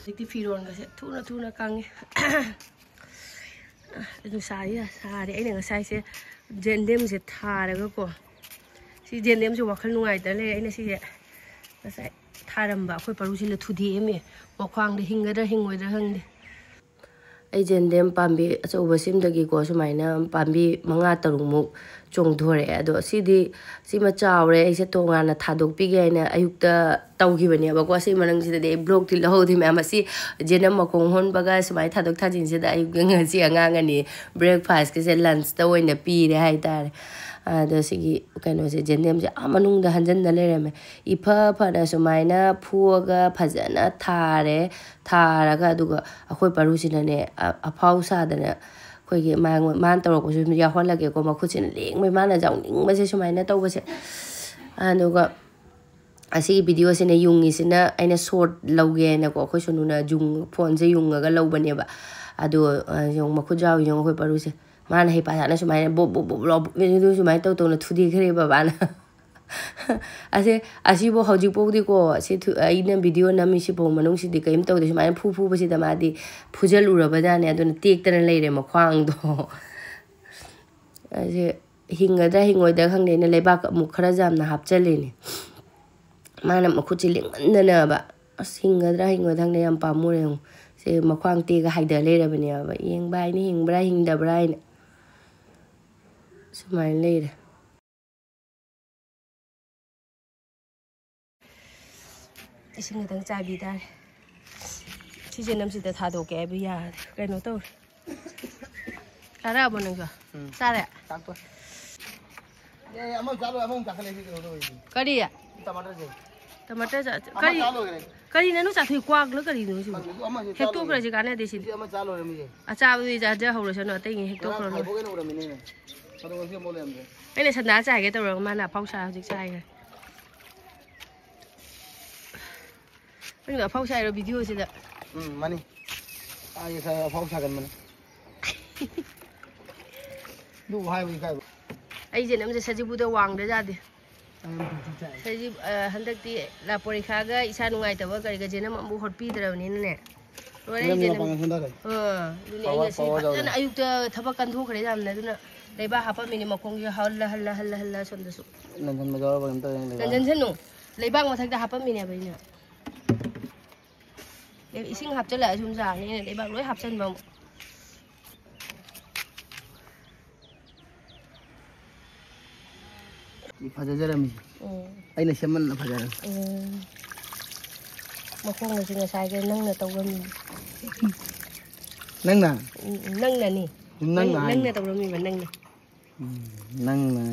ꯍꯧꯖꯤꯛꯇꯤ ꯐꯤꯔꯣꯟꯒꯁꯦ ꯊꯨꯅ ꯊꯨꯅ ꯀꯪꯉꯦ꯫ ꯑ, ꯅꯨꯡꯁꯥꯁꯤ ꯁꯥꯔꯦ꯫ ꯑꯩꯅ ꯉꯁꯥꯏꯁꯦ ꯌꯦꯟꯗꯦꯝꯁꯦ ꯊꯥꯔꯒꯀꯣ, ꯁꯤ ꯌꯦꯟꯗꯦꯝꯁꯦ ꯋꯥꯈꯜ ꯅꯨꯡꯉꯥꯏꯇ ꯂꯩꯔꯦ꯫ ꯑꯩꯅ ꯁꯤꯁꯦ ꯉꯁꯥꯏ ꯊꯥꯔꯝꯕ ꯑꯩꯈꯣꯏ ꯄꯔꯨꯁꯤꯅ ꯊꯨꯗꯦꯛꯑꯝꯃꯦ꯫ ꯃꯈ꯭ꯋꯥꯡꯗ ꯍꯤꯡꯒꯗ꯭ꯔꯥ ꯍꯤꯡꯉꯣꯏꯗ꯭ꯔꯥ ꯈꯪꯗꯦ꯫ ꯑꯩ ꯌꯦꯟꯗꯦꯝ ꯄꯥꯝꯕꯤ ꯑꯆꯧꯕꯁꯤꯝꯗꯒꯤꯀꯣ ꯁꯨꯃꯥꯏꯅ ꯄꯥꯝꯕꯤ ꯃꯉꯥ ꯇꯔꯨꯛꯃꯨꯛ ꯆꯣꯡꯊꯣꯔꯛꯑꯦ꯫ ꯑꯗꯣ ꯁꯤꯗꯤ, ꯁꯤꯃ ꯆꯥꯎꯔꯦ, ꯑꯩꯁꯦ ꯇꯣꯉꯥꯟꯅ ꯊꯥꯗꯣꯛꯄꯤꯒꯦ ꯍꯥꯏꯅ ꯑꯌꯨꯛꯇ ꯇꯧꯈꯤꯕꯅꯦꯕꯀꯣ꯫ ꯁꯤ ꯃꯅꯨꯡꯁꯤꯗꯗꯤ ꯑꯩ vlogꯇꯤ ꯂꯧꯍꯧꯗꯦ ꯃꯌꯥꯝ꯫ ꯑꯁꯤ ꯌꯦꯅꯝ ꯃꯈꯣꯡ ꯍꯣꯟꯕꯒ ꯁꯨꯃꯥꯏꯅ ꯊꯥꯗꯣꯛ ꯊꯥꯖꯤꯟꯁꯤꯗ ꯑꯌꯨꯛꯇ ꯉꯁꯤ ꯑꯉꯥꯡ ꯑꯅꯤ breakfastꯀꯁꯦ lunchꯇ ꯑꯣꯏꯅ ꯄꯤꯔꯦ ꯍꯥꯏꯇꯥꯔꯦ꯫ ꯑꯗꯣ ꯁꯤꯒꯤ ꯀꯩꯅꯣꯁꯦ, ꯌꯦꯟꯗꯦꯝꯁꯦ ꯑꯥ ꯃꯅꯨꯡꯗ ꯍꯟꯖꯤꯟꯅ ꯂꯩꯔꯝꯃꯦ꯫ ꯏꯐ ꯐꯅ ꯁꯨꯃꯥꯏꯅ ꯐꯨꯑꯒ ꯐꯖꯅ ꯊꯥꯔꯦ꯫ ꯊꯥꯔꯒ ꯑꯗꯨꯒ ꯑꯩꯈꯣꯏ ꯄꯔꯨꯁꯤꯅꯅꯦ, ꯑ-, ꯑꯐꯥꯎ ꯁꯥꯗꯅ ꯑꯩꯈꯣꯏꯒꯤ ꯃꯥꯉꯣꯟ-, ꯃꯥꯅ ꯇꯧꯔꯛꯄꯁꯨ ꯑꯗꯨꯝ ꯌꯥꯎꯍꯜꯂꯒꯦꯀꯣ꯫ ꯃꯈꯨꯠꯁꯤꯅ ꯂꯦꯡꯕꯩ ꯃꯥꯅ ꯌꯥꯎꯅꯤꯡꯕꯁꯦ ꯁꯨꯃꯥꯏꯅ ꯇꯧꯕꯁꯦ꯫ ꯑꯗꯨꯒ ꯑꯁꯤꯒꯤ videoꯁꯤꯅ ꯌꯨꯡꯉꯤꯁꯤꯅ ꯑꯩꯅ short ꯂꯧꯒꯦꯅꯀꯣ, ꯑꯩꯈꯣꯏ ꯁꯣꯅꯨꯅ ꯌꯨꯡ-, phoneꯁꯦ ꯌꯨꯡꯉꯒ ꯂꯧꯕꯅꯦꯕ꯫ ꯑꯗꯣ, ꯑ, ꯌꯦꯡꯉꯨ, ꯃꯈꯨꯠ ꯌꯥꯎꯔꯤ ꯌꯦꯡꯉꯨ ꯑꯩꯈꯣꯏ ꯄꯔꯨꯁꯦ꯫ ꯃꯥꯅ ꯍꯩꯄꯥ ꯁꯥꯅ ꯁꯨꯃꯥꯏꯅ ꯕꯣꯞ ꯕꯣꯞ ꯕꯣꯞ ꯂꯥꯎ-, ꯑꯗꯨ ꯁꯨꯃꯥꯏꯅ ꯇꯧ ꯇꯧꯅ ꯊꯨꯗꯦꯛꯈ꯭ꯔꯦ ꯕꯕꯥꯅ꯫ ꯑꯁꯦ, ꯑꯁꯤꯕꯨ ꯍꯧꯖꯤꯛꯐꯥꯎꯗꯤꯀꯣ, ꯁꯤ ꯊꯨ-, ꯑꯩꯅ video ꯅꯝꯃꯤꯁꯤꯐꯥꯎ ꯃꯅꯨꯡꯁꯤꯗꯤ ꯀꯔꯤꯝ ꯇꯧꯗꯦ꯫ ꯁꯨꯃꯥꯏꯅ ꯐꯨ ꯐꯨꯕꯁꯤꯗ ꯃꯥꯗꯤ ꯐꯨꯖꯜꯂꯨꯔꯕꯖꯥꯠꯅꯦ, ꯑꯗꯨꯅ ꯇꯦꯛꯇꯅ ꯂꯩꯔꯦ ꯃꯈ꯭ꯋꯥꯡꯗꯣ꯫ ꯑꯁꯤ ꯍꯤꯡꯒꯗ꯭ꯔꯥ ꯍꯤꯡꯉꯣꯏꯗ꯭ꯔꯥ ꯈꯪꯗꯦ, ꯑꯩꯅ ꯂꯩꯕꯥꯛ ꯑꯃꯨꯛ ꯈꯔ ꯌꯥꯝꯅ ꯍꯥꯞꯆꯜꯂꯤꯅꯦ꯫ ꯃꯥꯅ ꯃꯈꯨꯠꯁꯦ ꯂꯦꯡꯃꯟꯗꯅꯕ꯫ ꯑꯁ, ꯍꯤꯡꯒꯗ꯭ꯔꯥ ꯍꯤꯡꯉꯣꯏꯗ꯭ꯔꯥ ꯈꯪꯗꯦ, ꯌꯥꯝ ꯄꯥꯝꯃꯨꯔꯦ꯫ ꯌꯦꯡꯉꯨ, ꯁꯦ ꯃꯈ꯭ꯋꯥꯡ ꯇꯦꯛꯑꯒ ꯍꯥꯏꯗ ꯂꯩꯔꯕꯅꯦꯕ꯫ ꯌꯦꯡꯕ ꯍꯥꯏꯅ ꯍꯤꯡꯕ꯭ꯔꯥ ꯍꯤꯡꯗꯕ꯭ꯔꯥ ꯍꯥꯏꯅ꯫ ꯁꯨꯃꯥꯏꯅ ꯂꯩꯔꯦ꯫ ꯏꯁꯤꯡ ꯈꯤꯇꯪ ꯆꯥꯏꯕꯤ ꯇꯥꯔꯦ꯫ ꯁꯤꯁꯦ ꯅꯝꯁꯤꯗ ꯊꯥꯗꯣꯛꯀꯦ ꯍꯥꯏꯕ ꯌꯥꯔꯦ꯫ ꯀꯩꯅꯣ ꯇꯧꯔꯦ꯫ ꯆꯥꯔꯛꯑꯕꯣ ꯅꯪꯁꯨ? ꯎꯝ꯫ ꯆꯥꯔꯦ? ꯆꯥꯛꯇꯣ꯫ ꯑꯦ, ꯑꯃ ꯆꯥ ꯂꯣꯏꯔꯦ, ꯑꯃꯃꯨꯛ ꯆꯥꯈꯠꯂꯛꯏ, ꯁꯤ ꯀꯩꯅꯣ ꯇꯧꯔꯤꯁꯤ꯫ ꯀꯔꯤ? ꯇꯃꯥꯇꯔꯁꯦ꯫ ꯇꯃꯥꯇꯔ ꯆꯥ-, ꯑꯃ ꯀꯔꯤ? ꯆꯥ ꯂꯣꯏꯈ꯭ꯔꯦ꯫ ꯀꯔꯤꯅꯅꯣ ꯆꯥꯊꯣꯛꯏ? ꯀ꯭ꯋꯥꯛꯂꯣ ꯀꯔꯤꯅꯣ ꯁꯤꯕꯨ? ꯈꯪꯗꯦ, ꯑꯗꯨ ꯑꯃꯁꯦ ꯆꯥ ꯍꯦꯛꯇꯣꯛꯈ꯭ꯔꯁꯤ, ꯂꯣꯏꯈ꯭ꯔꯦ꯫ ꯀꯥꯟꯅꯗꯦ ꯁꯤꯗꯤ꯫ ꯁꯤ ꯑꯃ ꯆꯥ ꯂꯣꯏꯔꯝꯃꯤꯁꯦ꯫ ꯑꯆꯥꯕꯗꯨꯗꯤ ꯆꯥꯖꯍꯧꯔꯁꯅꯨ, ꯑꯇꯩꯉꯩ ꯉꯔꯥꯡ ꯍꯦꯛꯇꯣꯛꯈ꯭ꯔꯣ ꯂꯣꯏꯔꯦ꯫ ꯈꯥꯏꯕꯣꯛ ꯑꯣꯏꯅ ꯎꯔꯝꯃꯤꯅꯦ꯫ ꯑꯗꯣ ꯉꯁꯤ ꯑꯃꯨꯛ ꯂꯩꯔꯝꯗ꯭ꯔꯦ꯫ ꯑꯩꯅ ꯁꯟꯗꯥ ꯆꯥꯒꯦ ꯇꯧꯔꯒ ꯃꯥꯅ ꯑꯐꯥꯎ ꯁꯥ ꯍꯧꯖꯤꯛ ꯆꯥꯏꯈ꯭ꯔꯦ꯫ ꯅꯪꯅ ꯑꯐꯥꯎ ꯁꯥꯏꯔꯣ ꯚꯤꯗꯤꯑꯣꯁꯤꯗ? ꯎꯝ, ꯃꯥꯅꯤ꯫ ꯑꯩ ꯈꯔ ꯑꯐꯥꯎ ꯁꯥꯒꯟꯕꯅꯤ꯫ ꯑꯗꯨꯕꯨ ꯍꯥꯏꯕ ꯏꯀꯥꯏꯕ꯫ ꯑꯩꯁꯦ ꯅꯝꯁꯦ ꯁꯖꯤꯕꯨꯗ ꯋꯥꯡꯗ ꯌꯥꯗꯦ꯫ ꯑꯩ ꯌꯥꯝ ꯄꯤꯛꯇꯤ ꯆꯥꯏ꯫ ꯁꯖꯤꯕꯨ, ꯑ, ꯍꯟꯗꯛꯇꯤ ꯂꯥ ꯄꯣꯔꯤꯈꯥꯒ ꯏꯁꯥ ꯅꯨꯡꯉꯥꯏꯇꯕ ꯀꯔꯤꯒ ꯆꯦꯅꯝ ꯑꯃꯨꯛ ꯍꯣꯠꯄꯤꯗ꯭ꯔꯕꯅꯤꯅꯅꯦ꯫ ꯂꯣꯏꯔꯦ ꯏꯆꯦꯅꯝ꯫ ꯃꯄꯥꯡꯒꯜ ꯁꯣꯟꯊꯔꯦ꯫ ꯑꯥ, ꯑꯗꯨꯅꯦ power, ꯑꯩ ꯉꯁꯤ power ꯐꯖꯅ ꯌꯧꯔꯦ꯫ ꯑꯌꯨꯛꯇ ꯊꯕꯛ ꯀꯟꯊꯣꯛꯈ꯭ꯔꯦ ꯌꯥꯝꯅ, ꯑꯗꯨꯅ ꯂꯩꯕꯥꯛ ꯍꯥꯞꯄꯝꯃꯤꯅꯦ ꯃꯈꯣꯡꯁꯦ ꯍꯜꯂ, ꯍꯜꯂ, ꯍꯜꯂ, ꯍꯜꯂ ꯁꯣꯝꯗꯁꯨ꯫ ꯅꯟꯖꯟꯕ ꯌꯥꯎꯔꯕ ꯀꯩꯅꯣꯝ ꯇꯧꯔꯦ ꯅꯪ ꯂꯩꯕꯥꯛ꯫ ꯅꯟꯖꯟꯁꯅꯨ꯫ ꯂꯩꯕꯥꯛ ꯃꯊꯛꯇ ꯍꯥꯞꯄꯝꯃꯤꯅꯦꯕ ꯑꯩꯅ꯫ ꯑꯦ, ꯏꯁꯤꯡ ꯍꯥꯞꯆꯤꯜꯂꯛꯑ ꯁꯨꯝ ꯌꯥꯅꯤ, ꯑꯩꯅ ꯂꯩꯕꯥꯛ ꯂꯣꯏ ꯍꯥꯞꯆꯤꯟꯕ ꯑꯃꯨꯛ꯫ ꯁꯤ ꯐꯖꯖꯔꯝꯃꯤ꯫ ꯎꯝ꯫ ꯑꯩꯅ ꯁꯦꯝꯃꯟꯅ ꯐꯖꯔꯝꯃꯤ꯫ ꯎꯝ꯫ ꯃꯈꯣꯡ ꯑꯁꯤ ꯉꯁꯥꯏꯒꯤ ꯅꯪꯅ ꯇꯧꯔꯝꯃꯤ꯫ ꯅꯪꯅ? ꯎꯝ, ꯎꯝ, ꯅꯪꯅꯅꯤ꯫ ꯅꯪꯅ ꯅꯪ, ꯍꯥꯏꯅꯤ꯫ ꯅꯪꯅ ꯇꯧꯔꯝꯃꯤꯕ, ꯅꯪꯅ꯫ ꯎꯝ, ꯅꯪꯅ,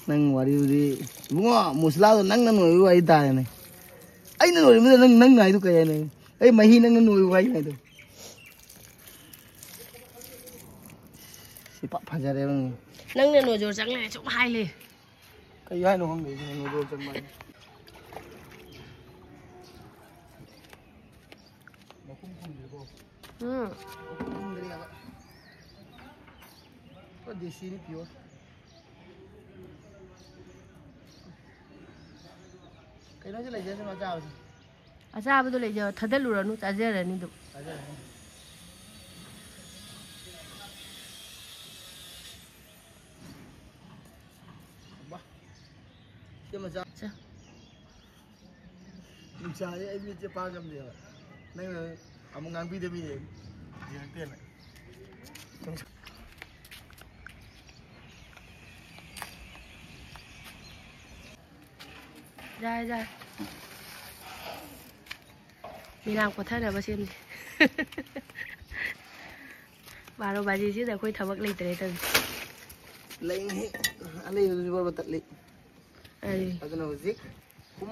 ꯅꯪ ꯋꯥꯔꯤꯗꯨꯗꯤ, ꯏꯕꯨꯡꯉꯣ, ꯃꯨꯁꯂꯥꯗꯣ ꯅꯪꯅ ꯅꯣꯏꯕ ꯋꯥꯔꯤ ꯇꯥꯔꯦꯅꯦ꯫ ꯑꯩꯅ ꯅꯣꯏꯕꯗ ꯅꯪ, ꯅꯪ ꯍꯥꯏꯗꯣ ꯀꯩ ꯍꯥꯏꯅꯣ? ꯑꯩ ꯃꯍꯤ ꯅꯪꯅ ꯅꯣꯏꯕ ꯋꯥꯔꯤ ꯍꯥꯏꯗꯣ꯫ ꯁꯤ ꯄꯥꯛ ꯐꯖꯔꯦꯕ꯫ ꯅꯪꯅ ꯅꯣꯏꯖꯣꯔ ꯆꯪ ꯂꯩꯔꯦ, ꯁꯨꯝ ꯍꯥꯏ ꯂꯩ꯫ ꯀꯩ ꯍꯥꯏꯅꯣ ꯈꯪꯗꯦ, ꯁꯤꯅ ꯅꯣꯏꯖꯣꯔ ꯆꯪꯕ ꯍꯥꯏꯁꯦ꯫ ꯃꯈꯨꯝ ꯈꯨꯝꯗ꯭ꯔꯤꯕꯣ? ꯎꯝ꯫ ꯃꯈꯨꯝ ꯈꯨꯝꯗ꯭ꯔꯤꯑꯕ꯫ ꯄꯨꯔꯥ ꯗꯦꯁꯤꯅꯤ pure꯫ ꯀꯩꯅꯣꯁꯦ ꯂꯩꯖꯁꯅꯨ ꯑꯆꯥꯕꯁꯦ꯫ ꯑꯆꯥꯕꯗꯣ ꯂꯩꯖꯧ, ꯊꯗꯠꯂꯨꯔꯅꯨ, ꯆꯥꯖꯔꯅꯤ ꯑꯗꯨꯝ꯫ ꯆꯥꯖꯔꯅꯤ꯫ ꯃꯆꯥ꯫ ꯆꯥ꯫ ꯅꯨꯡꯁꯥꯁꯦ ꯑꯩ ꯃꯤꯠꯁꯦ ꯄꯥꯡ ꯉꯝꯗꯦꯕ꯫ ꯅꯪꯅ ꯑꯃꯨꯛ ꯉꯥꯡꯕꯤꯗꯕꯤꯅꯦ꯫ ꯌꯦꯡꯉꯛꯇꯦꯅ꯫ ꯌꯥꯔꯦ, ꯌꯥꯔꯦ꯫ ꯃꯤꯔꯥꯡ ꯄꯣꯊꯥꯅꯕ ꯁꯦꯝꯁꯤ꯫ ꯕꯥꯔꯣ ꯕꯥꯖꯤꯁꯤꯗ ꯑꯩꯈꯣꯏ ꯊꯕꯛ ꯂꯩꯇ꯭ꯔꯦ ꯇꯧꯔꯤꯁꯦ꯫ ꯂꯩꯅꯤ꯫ ꯑꯂꯩꯕꯗꯨꯁꯨ ꯕꯔꯕꯔ ꯇꯠꯂꯤ꯫ ꯑꯩ ꯑꯗꯨꯅ ꯍꯧꯖꯤꯛ ꯍꯨꯝ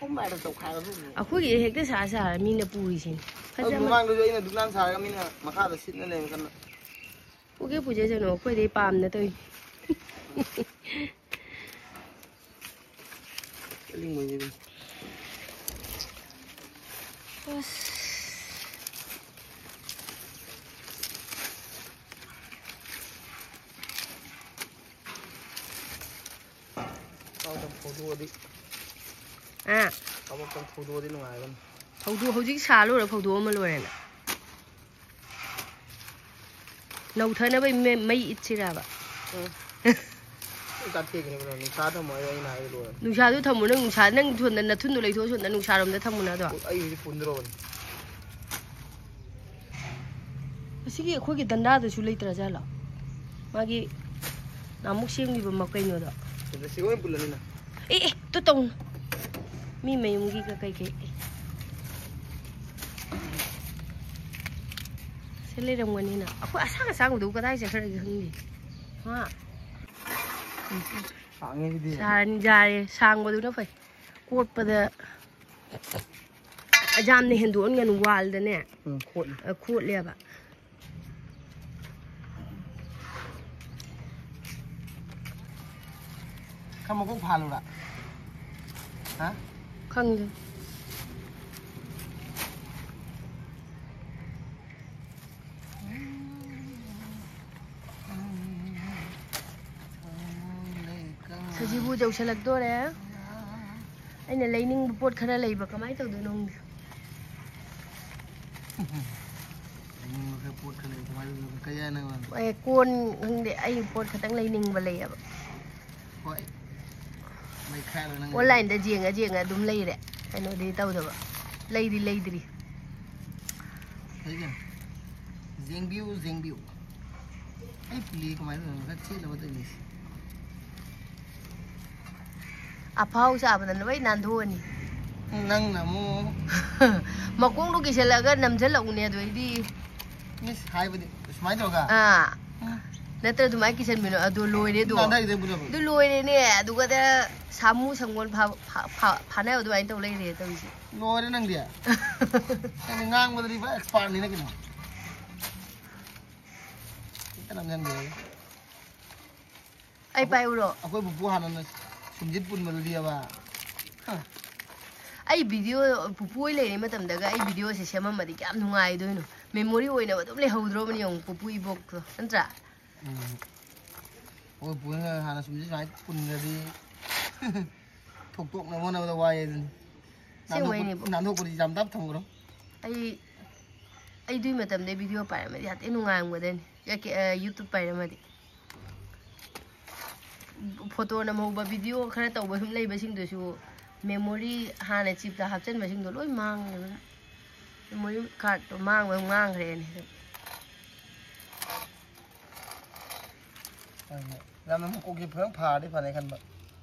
ꯍꯨꯝ ꯇꯧꯈꯥꯏꯔꯕꯅꯤ꯫ ꯑꯩꯈꯣꯏꯒꯤ ꯍꯦꯛꯇ ꯁꯥ ꯁꯥꯔ ꯃꯤꯅ ꯄꯨꯔꯤꯁꯤꯅꯤ꯫ ꯑꯗꯨ ꯐꯖꯃꯟ- ꯃꯃꯥꯡꯗꯁꯨ ꯑꯩꯅ ꯗꯨꯀꯥꯟ ꯁꯥꯔꯒ ꯃꯤꯅ ꯃꯈꯥꯗ ꯁꯤꯠꯅ ꯂꯩꯔ ꯀꯥꯟꯗ꯫ ꯄꯨꯒꯦ ꯄꯨꯖꯁꯅꯨ, ꯑꯩꯈꯣꯏꯗꯤ ꯄꯥꯝꯅ ꯇꯧꯏ꯫ ꯆꯠꯅꯤꯡꯕꯩꯅꯦ ꯑꯗꯨꯝ꯫ ꯑꯁ꯫ ꯊꯥꯎꯗꯪ ꯐꯧꯗꯣꯛꯑꯗꯤ꯫ ꯑꯥ꯫ ꯊꯕꯛꯇꯪ ꯐꯧꯗꯣꯛꯑꯗꯤ ꯅꯨꯡꯉꯥꯏꯒꯅꯤ꯫ ꯐꯧꯗꯣꯛ-, ꯍꯧꯖꯤꯛ ꯁꯥ ꯂꯣꯏꯔ ꯐꯧꯗꯣꯛꯑꯝꯃ ꯂꯣꯏꯔꯦꯅ꯫ ꯅꯧꯊꯅꯕ ꯃꯩ, ꯃꯩ ꯏꯠꯁꯤꯔꯕ? ꯎꯝ꯫ ꯂꯣꯏ ꯆꯥꯊꯦꯛꯈ꯭ꯔꯦ ꯀꯩꯅꯣ, ꯅꯨꯡꯁꯥ ꯊꯝꯃꯣ ꯍꯥꯏꯔ ꯑꯩꯅ ꯍꯥꯏꯔ ꯂꯣꯏꯔꯦ꯫ ꯅꯨꯡꯁꯥꯗꯨ ꯊꯝꯃꯨ, ꯅꯪ ꯅꯨꯡꯁꯥ, ꯅꯪ ꯁꯣꯝꯗ ꯅꯊꯨꯟꯗꯣ ꯂꯩꯊꯣꯛꯑ ꯁꯣꯝꯗ ꯅꯨꯡꯁꯥꯔꯣꯝꯗ ꯊꯝꯃꯨꯅ ꯑꯗꯣ꯫ ꯑꯣ, ꯑꯩ ꯍꯧꯖꯤꯛ ꯄꯨꯟꯗ꯭ꯔꯣꯕꯅꯤ꯫ ꯑꯁꯤꯒꯤ ꯑꯩꯈꯣꯏꯒꯤ ꯗꯟꯗꯥꯗꯁꯨ ꯂꯩꯇ꯭ꯔꯖꯥꯠꯂꯣ? ꯃꯥꯒꯤ ꯅꯍꯥꯟꯃꯨꯛ ꯁꯦꯝꯈꯤꯕ ꯃ-, ꯀꯩꯅꯣꯗꯣ꯫ ꯑꯗ ꯁꯤꯒ ꯑꯣꯏꯅ ꯄꯨꯜꯂꯅꯤꯅ꯫ ꯑꯦ, ꯑꯦ, ꯇꯨ ꯇꯧꯅꯨ꯫ ꯃꯤ ꯃꯌꯨꯝꯒꯤꯒ ꯀꯩꯀꯩ꯫ ꯁꯤ ꯂꯩꯔꯝꯒꯅꯤꯅ꯫ ꯑꯩꯈꯣꯏ ꯑꯁꯥꯡ ꯑꯁꯥꯡꯕꯗꯨꯕꯨ ꯀꯗꯥꯏ ꯆꯠꯈ꯭ꯔꯒꯦ ꯈꯪꯗꯦ꯫ ꯍꯥ? ꯁꯥꯡꯉꯦ ꯁꯤꯗꯤ꯫ ꯁꯥꯔꯅꯤ, ꯌꯥꯔꯦ꯫ ꯁꯥꯡꯕꯗꯨꯅ ꯐꯩ꯫ ꯀꯣꯠꯄꯗ ꯌꯥꯝꯅ ꯍꯦꯟꯗꯣꯛꯍꯟꯒꯅꯨ, ꯋꯥꯜꯗꯅꯦ꯫ ꯎꯝ, ꯈꯣꯠꯂꯤ꯫ ꯑ, ꯈꯣꯠꯂꯦꯕ꯫ ꯈꯔ ꯃꯀꯣꯛ ꯐꯥꯜꯂꯨꯔꯥ? ꯍꯥ? ꯈꯪꯗꯦ꯫ ꯁꯖꯤꯕꯨ ꯌꯧꯁꯜꯂꯛꯇꯣꯔꯦ꯫ ꯑꯩꯅ ꯂꯩꯅꯤꯡꯕ ꯄꯣꯠ ꯈꯔ ꯂꯩꯕ, ꯀꯃꯥꯏꯅ ꯇꯧꯗꯣꯏꯅꯣ ꯈꯪꯗꯦ꯫ ꯂꯩꯅꯤꯡꯕ ꯈꯔ ꯄꯣꯠ ꯈꯔ ꯂꯩꯕ, ꯀꯃꯥꯏꯅ ꯇꯧꯗꯣꯏꯅꯣ? ꯀꯩ ꯍꯥꯏꯅꯣ? ꯑꯦ, ꯀꯣꯟ ꯈꯪꯗꯦ, ꯑꯩ ꯄꯣꯠ ꯈꯇꯪ ꯂꯩꯅꯤꯡꯕ ꯂꯩꯌꯦꯕ꯫ ꯍꯣꯏ꯫ ꯑꯣꯟꯂꯥꯏꯟꯗ ꯌꯦꯡꯉ ꯌꯦꯡꯉ ꯑꯗꯨꯝ ꯂꯩꯔꯦ꯫ ꯀꯩꯅꯣꯗꯤ ꯇꯧꯗꯕ꯫ ꯂꯩꯗꯤ ꯂꯩꯗ꯭ꯔꯤ꯫ ꯐꯩ ꯀꯩꯅꯣ꯫ ꯌꯦꯡꯕꯤꯌꯨ, ꯌꯦꯡꯕꯤꯌꯨ꯫ ꯑꯩ ꯄꯨꯂꯤ ꯀꯃꯥꯏꯅ ꯇꯧꯗꯣꯏꯅꯣ? ꯈꯔ ꯊꯦꯠꯅꯕ ꯇꯧꯔꯤꯅꯦ꯫ ꯑꯐꯥꯎ ꯆꯥꯕꯗ ꯂꯣꯏ ꯅꯥꯟꯊꯣꯛꯑꯅꯤ꯫ ꯅꯪꯅ ꯑꯃꯨꯛ ꯃꯈꯣꯡꯗꯣ ꯀꯤꯁꯜꯂꯛꯑꯒ ꯅꯝꯁꯤꯜꯂꯛꯎꯅꯦ ꯑꯗꯨ ꯑꯩꯗꯤ꯫ ꯃꯤꯁ ꯍꯥꯏꯕꯗꯤ ꯁꯨꯃꯥꯏꯅ ꯇꯧꯔꯒ꯫ ꯑꯥ꯫ ꯎꯝ꯫ ꯅꯠꯇ꯭ꯔ ꯑꯗꯨꯃꯥꯏꯅ ꯀꯤꯁꯟꯕꯤꯅꯣ꯫ ꯑꯗꯨ ꯂꯣꯏꯔꯦ ꯑꯗꯣ꯫ ꯅꯥꯟꯊꯈꯤꯗꯣꯏ ꯄꯨꯂꯞ꯫ ꯑꯗꯨ ꯂꯣꯏꯔꯦꯅꯦ꯫ ꯑꯗꯨꯒꯗ ꯁꯥꯃꯨ ꯁꯪꯒꯣꯜ ꯐꯥ-, ꯐꯥ-, ꯐꯥ-, ꯐꯥꯅꯕ ꯑꯗꯨꯃꯥꯏꯅ ꯇꯧ ꯂꯩꯔꯦ ꯇꯧꯔꯤꯁꯦ꯫ ꯂꯣꯏꯔꯦ ꯅꯪꯗꯤ꯫ ꯅꯪꯗꯤ ꯉꯥꯡꯕꯗꯗꯤ ꯄꯨꯔꯥ ꯑꯦꯛꯁꯄꯥꯔꯠꯅꯤꯅ ꯀꯩꯅꯣ꯫ ꯍꯦꯛꯇ ꯅꯝꯖꯟꯕꯤꯔꯒ꯫ ꯑꯩ ꯄꯥꯏꯌꯨꯔꯣ? ꯑꯩꯈꯣꯏ ꯄꯨꯄꯨ ꯍꯥꯟꯅꯅ ꯁꯨꯝꯖꯤꯠ ꯄꯨꯟꯕꯗꯨꯗꯤꯕ꯫ ꯍ꯫ ꯑꯩ ꯚꯤꯗꯤꯑꯣ, ꯄꯨꯄꯨ ꯍꯣꯏ ꯂꯩꯔꯤ ꯃꯇꯝꯗꯒ ꯑꯩ ꯚꯤꯗꯤꯑꯣꯁꯦ ꯁꯦꯝꯃꯝꯃꯗꯤ ꯀꯌꯥꯝ ꯅꯨꯡꯉꯥꯏꯗꯣꯏꯅꯣ꯫ ꯃꯦꯃꯣꯔꯤ ꯑꯣꯏꯅꯕ ꯑꯗꯨꯝ ꯂꯩꯍꯧꯗ꯭ꯔꯣꯕꯅꯤ ꯌꯦꯡꯉꯨ, ꯄꯨꯄꯨ ꯏꯕꯣꯛꯇꯣ, ꯅꯠꯇ꯭ꯔꯥ? ꯎꯝ꯫ ꯑꯩꯈꯣꯏ ꯄꯨꯄꯨꯅ ꯍꯥꯟꯅ ꯁꯨꯝꯖꯤꯠ ꯁꯨꯃꯥꯏꯅ ꯄꯨꯟꯈ꯭ꯔꯗꯤ ꯊꯣꯛꯇꯣꯛꯅꯕ ꯍꯣꯠꯅꯕꯗ ꯋꯥꯏ ꯑꯗꯨꯅꯤ꯫ ꯑꯁꯦꯡꯕꯩꯅꯦ, ꯅꯥꯟꯊꯣꯛꯄ-, ꯏꯕꯣꯛ꯫ ꯅꯥꯟꯊꯣꯛꯄꯗꯤ ꯌꯥꯝ ꯇꯞ ꯊꯝꯈ꯭ꯔꯣ꯫ ꯑꯩ, ꯑꯩ ꯑꯗꯨꯏ ꯃꯇꯝꯗ ꯚꯤꯗꯤꯑꯣ ꯄꯥꯏꯔꯝꯃꯗꯤ ꯌꯥꯝ ꯊꯤ ꯅꯨꯡꯉꯥꯏꯔꯝꯒꯗꯕꯅꯤ꯫ ꯌꯥ-, ꯀꯦ-, ꯑ, YouTube ꯄꯥꯏꯔꯝꯃꯗꯤ꯫ ꯐꯣꯇꯣ ꯅꯝꯍꯧꯕ, ꯚꯤꯗꯤꯑꯣ ꯈꯔ ꯇꯧꯕ ꯁꯨꯝ ꯂꯩꯕꯁꯤꯡꯗꯨꯁꯨ ꯃꯦꯃꯣꯔꯤ ꯍꯥꯟꯅ ꯆꯤꯞꯇ ꯍꯥꯞꯆꯤꯟꯕꯁꯤꯡꯗꯣ ꯂꯣꯏ ꯃꯥꯡꯉꯦꯕ꯫ ꯃꯦꯃꯣꯔꯤ ꯀꯥꯔꯠꯇꯣ ꯃꯥꯡꯕ ꯃꯥꯡꯈ꯭ꯔꯦꯅꯦ꯫ ꯍꯣꯏꯅꯦ꯫ ꯌꯥꯝꯅ ꯃꯀꯣꯛꯁꯦ ꯐꯖꯅ ꯐꯥꯔꯗꯤ ꯐꯅꯤ ꯈꯟꯕ꯫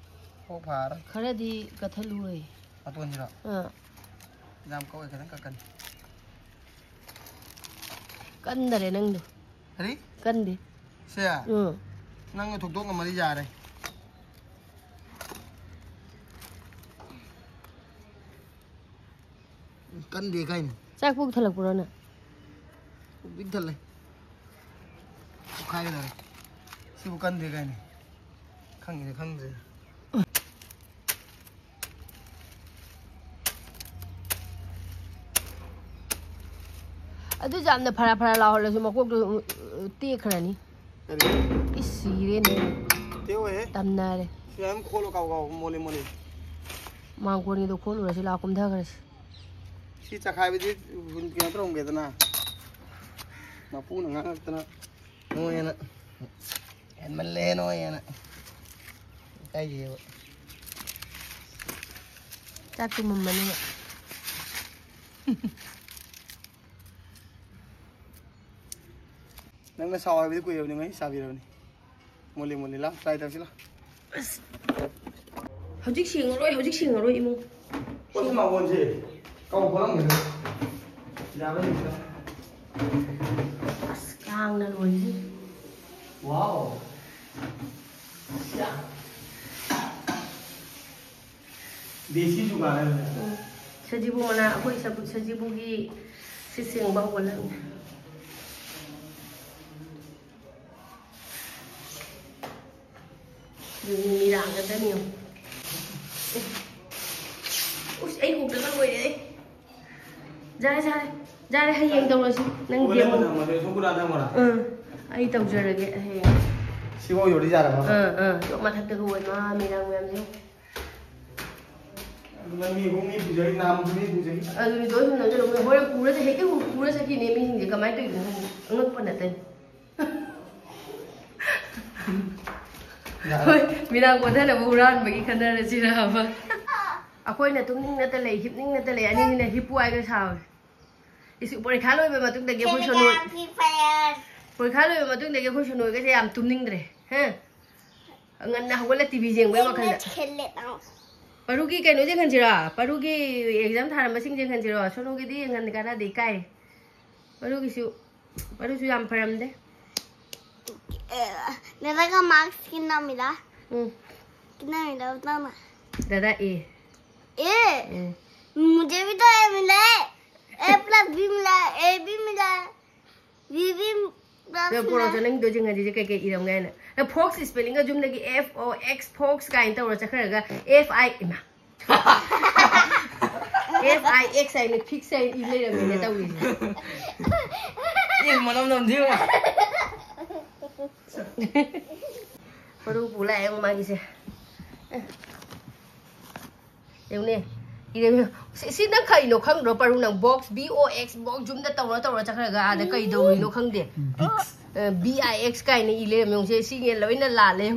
ꯃꯀꯣꯛ ꯐꯥꯔꯔꯣꯏ꯫ ꯈꯔꯗꯤ ꯀꯠꯊꯠꯂꯨꯍꯦ꯫ ꯃꯇꯣꯟꯁꯤꯔꯣ? ꯑꯥ꯫ ꯌꯥꯝ ꯀꯛꯑꯣꯏ, ꯈꯤꯇꯪ ꯀꯛꯀꯅꯤ꯫ ꯀꯟꯗꯔꯦ ꯅꯪꯗꯣ꯫ ꯀꯔꯤ? ꯀꯟꯗꯦ꯫ ꯁꯦ? ꯎꯝ꯫ ꯅꯪꯅ ꯊꯣꯛꯇꯣꯛ ꯉꯝꯃꯗꯤ ꯌꯥꯔꯦ꯫ ꯀꯟꯗꯦ ꯀꯥꯏꯅ꯫ ꯆꯥꯛ ꯄꯨꯛ ꯊꯜꯂꯛꯄ꯭ꯔꯣ ꯅꯪ? ꯄꯨꯛ ꯄꯤꯛ ꯊꯜꯂꯦ꯫ ꯄꯣꯛꯈꯥꯏꯒꯗꯧꯔꯦ꯫ ꯁꯤꯕꯨ ꯀꯟꯗꯦ ꯀꯥꯏꯅ꯫ ꯈꯪꯉꯤꯔ ꯈꯪꯗ꯭ꯔꯤꯔ꯫ ꯑꯗꯨꯁꯨ ꯌꯥꯝꯅ ꯐꯔꯥ ꯐꯔꯥ ꯂꯥꯎꯍꯜꯂꯁꯨ ꯃꯀꯣꯛꯇꯣ, ꯎ, ꯎ, ꯇꯦꯛꯈ꯭ꯔꯅꯤ꯫ ꯀꯔꯤ? ꯏꯁ, ꯁꯤꯔꯦꯅꯦ꯫ ꯇꯦꯛꯑꯣꯏꯍꯦ꯫ ꯇꯝꯅꯔꯦ꯫ ꯁꯤ ꯑꯗꯨꯝ ꯈꯣꯠꯂꯣ, ꯀꯥꯎ ꯀꯥꯎ, ꯃꯣꯂꯤ ꯃꯣꯂꯤ꯫ ꯃꯥꯡꯒꯣꯟꯒꯤꯗꯣ ꯈꯣꯠꯂꯨꯔꯁꯤ ꯂꯥꯛꯑꯣ, ꯀꯨꯝꯊꯈ꯭ꯔꯁꯤ꯫ ꯁꯤ ꯆꯈꯥꯏꯕꯗꯤ ꯀꯩꯅꯣ ꯇꯧꯔꯝꯒꯦꯗꯅ꯫ ꯃꯄꯨꯅ ꯉꯥꯡꯉꯛꯇꯅ ꯅꯣꯏ ꯍꯦꯟꯅ ꯍꯦꯟꯃꯜꯂꯦ ꯅꯣꯏ ꯍꯦꯟꯅ ꯏꯀꯥꯏꯖꯩꯌꯦꯕ꯫ ꯆꯥꯛ ꯇꯨꯝꯃꯝꯃꯅꯦꯕ꯫ ꯅꯪꯅ ꯁꯥꯎ ꯍꯥꯏꯕꯗꯤ ꯀꯨꯏꯔꯕꯅꯤ, ꯃꯍꯤ ꯁꯥꯕꯤꯔꯕꯅꯤ꯫ ꯃꯨꯜꯂꯤ, ꯃꯨꯜꯂꯤ, ꯂꯥꯎ, try ꯇꯧꯁꯤ, ꯂꯥꯎ꯫ ꯑꯁ, ꯍꯧꯖꯤꯛ ꯁꯦꯡꯉꯔꯣꯏ, ꯍꯧꯖꯤꯛ ꯁꯦꯡꯉꯔꯣꯏ, ꯏꯃꯨꯡ꯫ ꯄꯣꯠꯁꯤ ꯃꯥꯡꯒꯣꯟꯁꯦ ꯀꯧ ꯈꯣꯠꯂꯝꯒꯅꯤ꯫ ꯌꯥꯕ ꯂꯩꯇ꯭ꯔꯦ꯫ ꯑꯁ, ꯀꯥꯡꯅ ꯂꯣꯏꯔꯦ꯫ Wow꯫ ꯁꯤꯌꯥ꯫ ꯗꯦꯁꯤ ꯖꯨꯒꯥꯔ ꯍꯥꯏꯕꯅꯦ꯫ ꯎꯝ꯫ ꯁꯖꯤꯕꯨ ꯃꯅꯥ, ꯑꯩꯈꯣꯏ ꯁꯕꯨ-, ꯁꯖꯤꯕꯨꯒꯤ ꯁꯤ ꯁꯦꯡꯕ ꯍꯧꯒꯠꯂꯝꯃꯦ꯫ ꯑꯗꯨꯗꯤ ꯃꯤꯔꯥꯡꯒꯗꯅꯤ ꯌꯦꯡꯉꯨ꯫ ꯑꯦ꯫ ꯎꯁ, ꯑꯩ ꯀꯣꯛꯇꯒ ꯂꯣꯏꯔꯦ꯫ ꯌꯥꯔꯦ, ꯌꯥꯔꯦ꯫ ꯌꯥꯔꯦ, ꯍꯌꯦꯡ ꯇꯧꯔꯁꯤ꯫ ꯅꯪ ꯍꯣꯏ, ꯗꯦꯃꯣ꯫ ꯅꯪ ꯊꯝꯃꯣ, ꯑꯗꯨ ꯁꯣꯝ ꯈꯨꯠ ꯊꯝꯃꯣꯔꯥ? ꯎꯝ꯫ ꯑꯩ ꯇꯧꯖꯔꯒꯦ ꯍꯌꯦꯡ꯫ ꯁꯤꯐꯥꯎ ꯌꯧꯔꯗꯤ ꯌꯥꯔꯕ? ꯑꯥ, ꯑꯥ꯫ ꯌꯣ-, ꯃꯊꯛꯇꯒ ꯑꯣꯏ ꯃꯥ ꯃꯤꯔꯥꯡ ꯃꯌꯥꯝꯁꯦ꯫ ꯑꯗꯨ ꯅꯪ ꯃꯤ ꯑꯍꯨꯝ ꯃꯤ ꯄꯨꯖꯔꯤ, ꯅꯍꯥꯟꯃꯨꯛꯁꯨ ꯃꯤ ꯄꯨꯖꯔꯤ꯫ ꯑꯗꯨꯅꯤ ꯂꯣꯏ ꯍꯨꯟꯅꯗꯣꯏꯔꯣ? ꯃꯣꯏ ꯍꯣꯔꯦꯟ ꯄꯨꯔ ꯆꯠ-, ꯍꯦꯛꯇ ꯄꯨꯔ ꯆꯠꯈꯤꯅꯦ ꯃꯤꯁꯤꯡꯁꯦ꯫ ꯀꯃꯥꯏꯅ ꯇꯧꯔꯤꯅꯣ ꯈꯪꯗꯦ꯫ ꯑꯉꯛꯄ ꯅꯠꯇꯦ꯫ ꯌꯥꯔꯦ꯫ ꯍꯣꯏ, ꯃꯤꯔꯥꯡ ꯀꯣꯟꯊꯅꯕ ꯍꯨꯔꯥꯟꯕꯒꯤ ꯈꯟꯅꯔꯁꯤꯔꯕ? ꯑꯩꯈꯣꯏꯅ ꯇꯨꯝꯅꯤꯡꯅꯇ ꯂꯩ, ꯍꯤꯞꯅꯤꯡꯅꯇ ꯂꯩ, ꯑꯅꯤꯁꯤꯅ ꯍꯤꯞꯄꯨ ꯍꯥꯏꯒ ꯁꯥꯎꯔꯦ꯫ ꯏꯁꯨ ꯄꯔꯤꯈꯥ ꯂꯣꯏꯕ ꯃꯇꯨꯡꯗꯒꯤ ꯑꯩꯈꯣꯏ ꯁꯣꯅꯣ-, Free Fire꯫ ꯄꯔꯤꯈꯥ ꯂꯣꯏꯕ ꯃꯇꯨꯡꯗꯒꯤ ꯑꯩꯈꯣꯏ ꯁꯣꯅꯣꯏꯒꯁꯦ ꯌꯥꯝ ꯇꯨꯝꯅꯤꯡꯗ꯭ꯔꯦ꯫ ꯍꯦ? ꯉꯟꯅ ꯍꯧꯒꯠꯂ ꯇꯤ ꯚꯤ ꯌꯦꯡꯕꯒꯤ ꯋꯥꯈꯜꯗ꯫ ꯄꯔꯨꯒꯤ ꯀꯩꯅꯣꯁꯦ ꯌꯦꯡꯍꯟꯁꯤꯔꯣ? ꯄꯔꯨꯒꯤ exam ꯊꯥꯔꯝꯕꯁꯤꯡꯁꯦ ꯌꯦꯡꯍꯟꯁꯤꯔꯣ? ꯁꯣꯅꯨꯒꯤꯗꯤ ꯌꯦꯡꯍꯟ ꯀꯥꯟꯅꯗꯦ, ꯏꯀꯥꯏ꯫ ꯄꯔꯨꯒꯤꯁꯨ, ꯄꯔꯨꯁꯨ ꯌꯥꯝ ꯐꯔꯝꯗꯦ꯫ ꯑꯦ, ꯗꯥꯗꯥꯒ marks कितना मिला? ꯎꯝ꯫ कितना मिला उतना ना? दादा A। A? ꯎꯝ। मुझे भी तो A मिला है। A plus B मिला है, A भी मिला है। ꯅꯪ ꯄꯣꯔꯛꯑꯣ, ꯅꯪꯗꯣ ꯌꯦꯡꯍꯟꯁꯤꯁꯦ ꯀꯩꯀꯩ ꯏꯔꯝꯒꯦ ꯍꯥꯏꯅ꯫ ꯅꯪ Fox spellingꯒ ꯌꯨꯝꯗꯒꯤ F O X, Fox ꯀꯥꯏꯅ ꯇꯧꯔ ꯆꯠꯈ꯭ꯔꯒ F I, ꯏꯃꯥ꯫ F I X ꯍꯥꯏꯅ fix ꯍꯥꯏꯅ ꯏ ꯂꯩꯔꯝꯃꯤꯅꯦ ꯇꯧꯔꯤꯁꯦ꯫ ꯏ ꯃꯅꯝ ꯅꯝꯊꯤꯕ꯫ ꯄꯔꯨ ꯄꯨ ꯂꯥꯛꯑꯦ ꯑꯃꯨꯛ ꯃꯥꯒꯤꯁꯦ꯫ ꯌꯦꯡꯉꯨꯅꯦ꯫ ꯏꯔꯦ, ꯁꯤ, ꯁꯤ ꯅꯪ ꯀꯩꯅꯣ ꯈꯪꯗ꯭ꯔꯣ? ꯄꯔꯨ ꯅꯪ box, B O X, box ꯌꯨꯝꯗ ꯇꯧꯔ ꯇꯧꯔ ꯆꯠꯈ꯭ꯔꯒ ꯑꯥꯗ ꯀꯩ ꯇꯧꯔꯤꯅꯣ ꯈꯪꯗꯦ꯫ Bix꯫ ꯕꯤ ꯑꯥꯏ ꯑꯦꯛꯁ ꯀꯥꯏꯅ ꯏ ꯂꯩꯔꯝꯃꯦ꯫ ꯌꯦꯡꯉꯨꯁꯦ, ꯁꯤꯒꯤ ꯂꯣꯏꯅ ꯂꯥꯜꯂꯦ꯫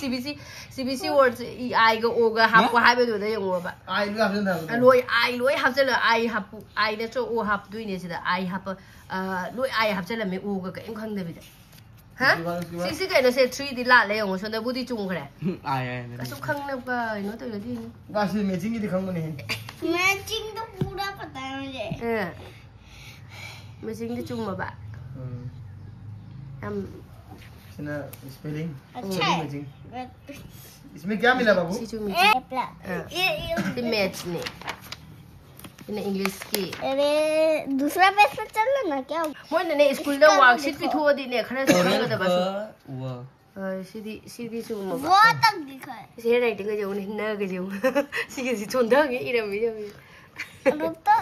C B C, C B C ꯋꯥꯔꯗ ꯑꯥꯏꯒ ꯑꯣꯒ ꯍꯥꯞꯄꯣ ꯍꯥꯏꯕꯗꯨꯗ ꯌꯦꯡꯉꯣꯕ꯫ ꯑꯥꯏ ꯂꯣꯏ ꯍꯥꯞꯆꯤꯟꯕ꯫ ꯂꯣꯏ ꯑꯥꯏ ꯂꯣꯏ ꯍꯥꯞꯆꯤꯜꯂ, ꯑꯥꯏ ꯍꯥꯞꯄꯨ, ꯑꯥꯏ ꯅꯠꯇ꯭ꯔꯣ ꯑꯣ ꯍꯥꯞꯇꯣꯏꯅꯦ ꯁꯤꯗ꯫ ꯑꯥꯏ ꯍꯥꯞꯄ, ꯑ, ꯂꯣꯏ ꯑꯥꯏ ꯍꯥꯞꯆꯤꯜꯂꯝꯃꯦ ꯑꯣꯒ ꯀꯔꯤꯝ ꯈꯪꯗꯕꯤꯗ꯫ ꯍꯥ? ꯁꯤ ꯀꯩꯅꯣꯁꯦ ꯊ꯭ꯔꯤꯗꯤ ꯂꯥꯜꯂꯦ ꯌꯦꯡꯉꯣ꯫ ꯁꯣꯝꯗꯕꯨꯗꯤ ꯆꯨꯝꯈ꯭ꯔꯦ꯫ ꯑꯥꯏ, ꯑꯥꯏ, ꯑꯥꯏ꯫ ꯀꯩꯁꯨ ꯈꯪꯅꯕ ꯀꯩꯅꯣ ꯇꯧꯔꯗꯤ꯫ ꯉꯥꯁꯤ ꯃꯦꯆꯤꯡꯒꯤꯗꯤ ꯈꯪꯕꯅꯦ꯫ ꯃꯦꯆꯤꯡꯗꯣ ꯄꯨꯔꯥ ꯄꯇꯥ ꯃꯨꯖꯦ꯫ ꯑ꯫ ꯃꯦꯆꯤꯡꯗꯤ ꯆꯨꯝꯃꯕ? ꯎꯝ꯫ ꯌꯥꯝ ꯁꯤꯅ spelling꯫ अच्छा spelling है। Matching। इसमें क्या मिला बाबू? सी चुमी। ए प्लस। हाँ। ये, ये। ये मैच ने। इन्हें इंग्लिश की। अरे, दूसरा पेज पे चल लो ना, क्या हुआ? ꯃꯣꯏꯅꯅꯦ, ꯁ꯭ꯀꯨꯜꯗ ꯋꯥꯔꯛꯁꯤꯠ ꯄꯤꯊꯣꯛꯑꯗꯤꯅꯦ, ꯈꯔ ꯈꯪꯒꯗꯕꯁꯨ꯫ ꯋꯥ꯫ ꯑ, ꯁꯤꯗꯤ, ꯁꯤꯗꯤ ꯆꯨꯝꯃꯕ? वो तक लिखा है। ꯁꯤ ꯍꯦꯟ ꯔꯥꯏꯇꯤꯡꯒꯁꯦ ꯌꯦꯡꯉꯨꯅꯦ, ꯍꯤꯟꯅꯒꯁꯦ ꯌꯦꯡꯉꯨ꯫ ꯁꯤꯒꯁꯦ ꯆꯣꯟꯊꯒꯦ ꯏꯔꯝꯃꯤ ꯌꯦꯡꯉꯨ꯫ रुक तो।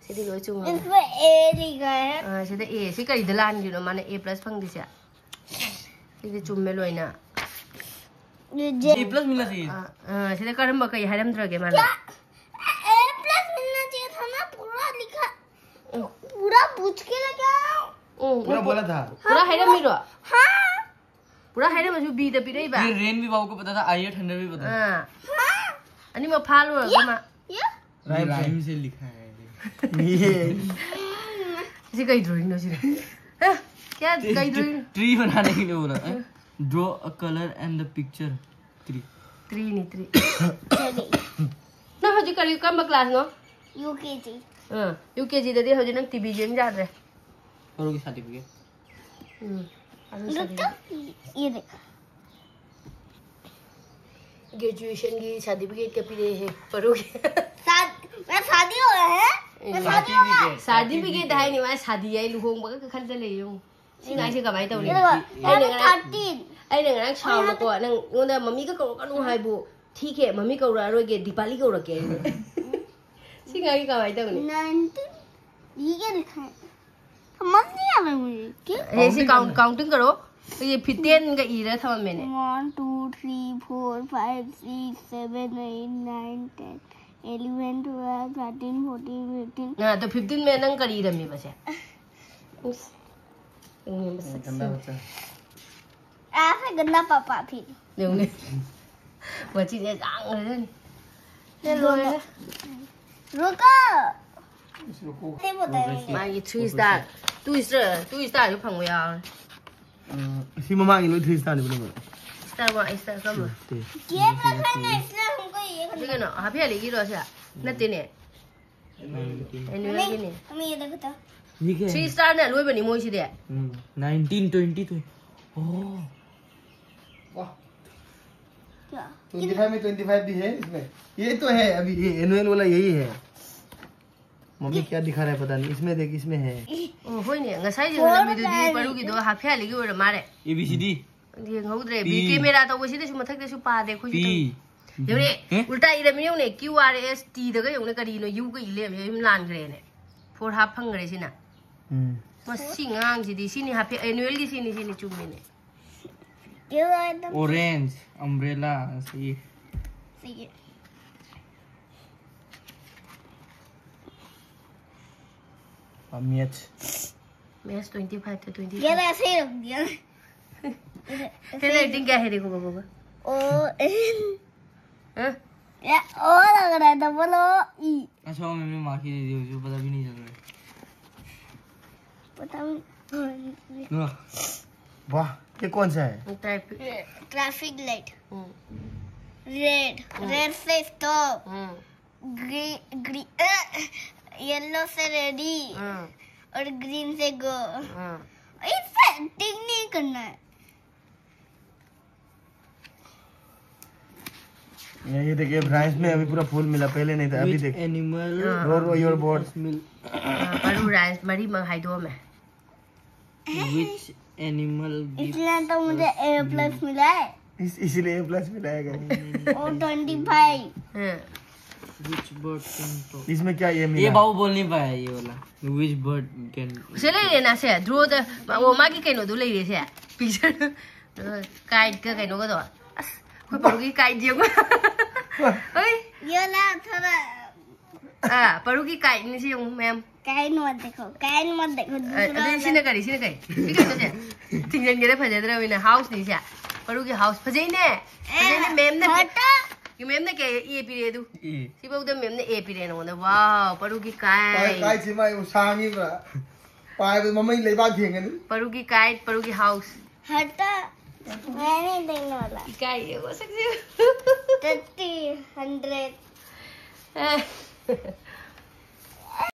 ꯁꯤꯗꯤ ꯂꯣꯏ ꯆꯨꯝꯃꯕ? इसमें ए लिखा है। ꯑ, ꯁꯤꯗ ꯑꯦ, ꯁꯤ ꯀꯔꯤꯗ ꯂꯥꯟꯈꯤꯅꯣ? ꯃꯥꯅ ꯑꯦ ꯄ꯭ꯂꯁ ꯐꯪꯗ꯭ꯔꯤꯁꯦ? ꯁꯤꯗꯤ ꯆꯨꯝꯃꯦ ꯂꯣꯏꯅ꯫ ये जे। ए प्लस मिलना चाहिए। ꯑ, ꯑ, ꯁꯤꯗ ꯀꯔꯝꯕ ꯀꯩ ꯍꯥꯏꯔꯝꯗ꯭ꯔꯒꯦ ꯃꯥꯅ? क्या? ए प्लस मिलना चाहिए था ना, पूरा लिखा। पूरा पूछ के लेके आया हूँ। ꯎꯝ, पूरा बोला था। ꯄꯨꯔꯥ ꯍꯥꯏꯔꯝꯃꯤꯔꯣ? हाँ। ꯄꯨꯔꯥ ꯍꯥꯏꯔꯝꯃꯁꯨ ꯕꯤꯗ ꯄꯤꯔꯛꯏꯕ? ये रेन भी बाबू को पता था, आई है ठंडा भी पता था। ꯑꯥ꯫ ꯑꯅꯤꯃꯛ ꯐꯥ ꯂꯣꯏꯔꯒ ꯃꯥ꯫ ये? राइम से लिखा है। ꯁꯤ ꯀꯩ ꯗ꯭ꯔꯣꯌꯤꯡꯅꯣ ꯁꯤꯗꯤ? ꯍꯦ? क्या? ꯀꯩ ꯗ꯭ꯔꯣꯌꯤꯡ? ट्री बनाने के लिए बोला है। Draw a color and the picture। Tree. ꯇ꯭ꯔꯤꯅꯤ, ꯇ꯭ꯔꯤ꯫ ꯅꯪ ꯍꯧꯖꯤꯛ ꯀꯔꯤ, ꯀꯔꯝꯕ ꯀ꯭ꯂꯥꯁꯅꯣ? U K G. ꯑꯥ, ꯌꯨ ꯀꯦ ꯖꯤꯗꯗꯤ ꯍꯧꯖꯤꯛ ꯅꯪ ꯇꯤ ꯚꯤ ꯌꯦꯡ ꯌꯥꯗ꯭ꯔꯦ꯫ ꯄꯔꯨꯒꯤ ꯁꯥꯔꯇꯤꯐꯤꯀꯦꯠ꯫ ꯎꯝ, ꯑꯗꯨ ꯁꯥꯔꯇꯤꯐꯤꯀꯦꯠ꯫ ये देख। ꯒ꯭ꯔꯦꯖꯨꯑꯦꯁꯟꯒꯤ ꯁꯥꯔꯇꯤꯐꯤꯀꯦꯠꯀ ꯄꯤꯔꯛꯑꯦꯍꯦ, ꯄꯔꯨꯒꯤ꯫ शाद-, मैं शादी हो गया है? मैं शादी हो गया। ꯁꯥꯔꯇꯤꯐꯤꯀꯦꯠ ꯍꯥꯏꯅꯤ, ꯃꯥ ꯁꯥꯗꯤ ꯍꯥꯏ, ꯂꯨꯍꯣꯡꯕꯒ ꯈꯟꯖꯜꯂꯛꯑꯦ ꯌꯦꯡꯉꯨ꯫ ꯁꯤ ꯉꯥꯏꯁꯦ ꯀꯃꯥꯏꯅ ꯇꯧꯅꯤ? ꯑꯩꯅ ꯉꯔꯥꯡ, ꯑꯩꯅ ꯉꯔꯥꯡ ꯁꯥꯎꯅꯀꯣ, ꯅꯪ ꯑꯩꯉꯣꯟꯗ ꯃꯃꯤꯒ ꯀꯧꯔꯛꯀꯅꯨ ꯍꯥꯏꯕꯨ, ꯊꯤꯈꯦ, ꯃꯃꯤ ꯀꯧꯔꯛꯑꯔꯣꯏꯒꯦ, ꯗꯤꯄꯥꯂꯤ ꯀꯧꯔꯛꯀꯦ ꯑꯩꯅ꯫ ꯁꯤ ꯉꯥꯏꯁꯦ ꯀꯃꯥꯏꯅ ꯇꯧꯅꯤ? नाइनटीन। ये क्या लिखा है? समझ नहीं आ रहा मुझे। क्या? ꯑꯦ, ꯁꯤ ꯀꯥꯎꯟ-, ꯀꯥꯎꯟꯇꯤꯡ ꯀꯧꯔꯣ꯫ ꯑꯩꯈꯣꯏꯒꯤ ꯐꯤꯐꯇꯤꯟꯒ ꯏꯔ ꯊꯝꯃꯝꯃꯦꯅꯦ꯫ One, two, three, four, five, six, seven, eight, nine, ten, eleven, twelve, thirteen, fourteen, fifteen. ꯑ, ꯑꯗꯣ ꯐꯤꯐꯇꯤꯟ ꯃꯦ ꯅꯪ ꯀꯔꯤ ꯏꯔꯝꯃꯤꯕ ꯁꯦ? ꯎꯁ꯫ ꯎꯝ, ꯃꯁꯛꯁꯤ꯫ ꯒꯟꯗꯥ ꯃꯆꯥ꯫ ꯑꯥ, ꯐꯦ ꯒꯟꯗꯥ ꯄꯥꯄꯥ ꯐꯤ꯫ ꯌꯦꯡꯉꯨꯅꯦ꯫ ꯃꯆꯤꯟꯁꯦ ꯁꯥꯡꯈ꯭ꯔꯖꯥꯠꯅꯤ꯫ ꯂꯣꯏꯔꯦ꯫ ꯔꯨꯀꯣ꯫ ꯁꯤ ꯔꯨꯀꯣ꯫ ꯁꯤ ꯕꯣꯇꯜ꯫ ꯃꯥꯒꯤ three star, two star, two starꯁꯨ ꯐꯪꯕ ꯌꯥꯎꯔꯦ꯫ ꯎꯝ, ꯁꯤ ꯃꯃꯥꯡꯒꯤ ꯂꯣꯏ three starꯅꯦꯕ ꯅꯪ꯫ Star one, star ꯀꯔꯝꯕ? ꯁꯤ꯫ ꯀꯦꯞ ꯂꯧꯊꯣꯛꯑꯦ, ꯁꯤ ꯀꯩꯅꯣ, ꯍꯥꯐ ꯌꯥꯔꯂꯤꯒꯤꯔꯣ ꯁꯦ? ꯅꯠꯇꯦꯅꯦ꯫ Annualꯒꯤꯅꯦ꯫ ꯃꯤ ꯑꯗꯨ ꯈꯛꯇ꯫ ꯁꯤ ꯀꯌꯥ? Three starꯅ ꯑꯂꯣꯏꯕꯅꯤ ꯃꯣꯏꯁꯤꯗꯤ꯫ ꯎꯝ, nineteen twenty तो। ओह। वाह। क्या? ट्वेंटी फ़ाइव में ट्वेंटी फ़ाइव भी है इसमें। ये तो है अभी, ये एनुअल वाला यही है। मम्मी क्या दिखा रहा है पता नहीं। इसमें देख, इसमें है। ꯑꯣ, ꯍꯣꯏꯅꯦ, ꯉꯁꯥꯏ ꯌꯦꯡꯂꯝꯃꯤꯗꯨꯗꯤ ꯄꯔꯨꯒꯤꯗꯣ ꯍꯥꯐ ꯌꯥꯔꯂꯤꯒꯤ ꯑꯣꯏꯔ ꯃꯥꯜꯂꯦ꯫ A B C D। ꯌꯦꯡꯍꯧꯗ꯭ꯔꯦ꯫ ꯇꯤ꯫ ꯕꯤ ꯀꯦꯃꯦꯔꯥ ꯇꯧꯕꯁꯤꯗꯁꯨ ꯃꯊꯛꯇꯁꯨ ꯄꯥꯗꯦ ꯑꯩꯈꯣꯏꯁꯨ ꯇꯧ-꯫ ꯄꯤ꯫ ꯌꯦꯡꯉꯨꯅꯦ, ꯍꯦ? ꯎꯜꯇꯥ ꯏꯔꯝꯃꯤ ꯌꯦꯡꯉꯨꯅꯦ, Q R S Tꯗꯒ ꯌꯦꯡꯉꯨꯅꯦ, ꯀꯔꯤꯅꯣ Uꯒ ꯏ ꯂꯩꯔꯝꯃꯤ, ꯑꯗꯨꯝ ꯂꯥꯟꯈ꯭ꯔꯦꯅꯦ꯫ Four half ꯐꯪꯈ꯭ꯔꯦ ꯁꯤꯅ꯫ ꯎꯝ꯫ ꯃꯁꯤ ꯑꯉꯥꯡꯁꯤꯗꯤ, ꯁꯤꯅꯤ ꯍꯥꯐ ꯑꯦꯅꯨꯋꯦꯜꯒꯤ, ꯁꯤꯅꯤ, ꯁꯤꯅꯤ, ꯆꯨꯝꯃꯤꯅꯦ꯫ Orange, umbrella, ꯁꯤ꯫ ꯁꯤꯒꯤ꯫ ꯃꯦꯠꯁ꯫ Match twenty five to twenty five꯫ ये तो ऐसे ही रख दिया। Handwriting क्या है, देखो बाबा का। O N। हाँ? या, ओ लग रहा है, double O E। अच्छा, वो मैंने मार्क ही दे दी, उसको पता भी नहीं चल रहा है। पता नहीं। वाह, ये कौन सा है? Traffic light। हम्म। Red, हम्म। Red से stop। हम्म। ग्री-, ग्री-, अ, yellow से ready। हम्म। और green से go। हम्म। इसे टिक नहीं करना है। ये, ये देखिए, ब्राइस में अभी पूरा फूल मिला, पहले नहीं था, अभी देख। Animal row, row, your boat। हाँ, ꯄꯔꯨ ꯔꯥꯏꯝꯁ ꯃꯔꯤꯃꯛ ꯍꯥꯏꯗꯣꯛꯑꯝꯃꯦ꯫ Which animal gives इसलिए तो मुझे us A plus milk? मिला है। इस, इसीलिए A plus मिला है, guys। और twenty five। हाँ। Which bird can talk? इसमें क्या ये मिला? ये बाबू बोल नहीं पाया, ये वाला। Which bird can ꯁꯦ ꯂꯩꯔꯦꯅ ꯁꯦ, draw ꯗ, ꯑꯣ, ꯃꯥꯒꯤ ꯀꯩꯅꯣꯗꯣ ꯂꯩꯔꯦ ꯁꯦ꯫ Picture ꯗꯣ, kite ꯀ ꯀꯩꯅꯣꯒꯗꯣ꯫ ꯑꯁ, ꯑꯩꯈꯣꯏ ꯄꯔꯨꯒꯤ kite ꯌꯦꯡꯉꯨ꯫ ꯍꯣꯏ꯫ ये वाला थोड़ा ꯑꯥ, ꯄꯔꯨꯒꯤ kite ꯅꯤ ꯁꯤ ꯌꯦꯡꯉꯨ, ꯃꯌꯥꯝ꯫ कैन मत देखो, कैन मत देखो, दूसरा ꯑꯗꯩ ꯁꯤꯅ ꯀꯔꯤ? ꯁꯤꯅ ꯀꯩ? ꯁꯤ ꯀꯩꯅꯣꯁꯦ? ꯊꯤꯡꯖꯤꯟꯒꯦꯔ ꯐꯖꯗ꯭ꯔꯕꯅꯤꯅ ꯍꯥꯎꯁꯅꯤ ꯁꯦ꯫ ꯄꯔꯨꯒꯤ ꯍꯥꯎꯁ ꯐꯖꯩꯅꯦ꯫ ꯐꯖꯩꯅꯦ ꯃꯦꯝꯅ꯫ ꯃꯦꯝꯅ ꯀꯩ ꯑꯦ ꯄꯤꯔꯦ ꯑꯗꯨ? ꯁꯤꯐꯧꯗ ꯃꯦꯝꯅ ꯑꯦ ꯄꯤꯔꯦ ꯅꯉꯣꯟꯗ꯫ ꯋꯥꯎ, ꯄꯔꯨꯒꯤ ꯀꯥꯏ꯫ ꯀꯥꯏꯁꯤ ꯃꯥꯏ ꯁꯥꯡꯉꯤꯕ꯭ꯔꯥ? ꯄꯥꯏꯕ ꯃꯃꯩ ꯂꯩꯕꯥꯛ ꯊꯦꯡꯒꯅꯤ꯫ ꯄꯔꯨꯒꯤ ꯀꯥꯏ, ꯄꯔꯨꯒꯤ ꯍꯥꯎꯁ꯫ हटा। मैं नहीं देखने वाला। ꯏꯀꯥꯏꯌꯦ ꯃꯁꯛꯁꯦ꯫ Thirty, hundred. ꯑꯦ꯫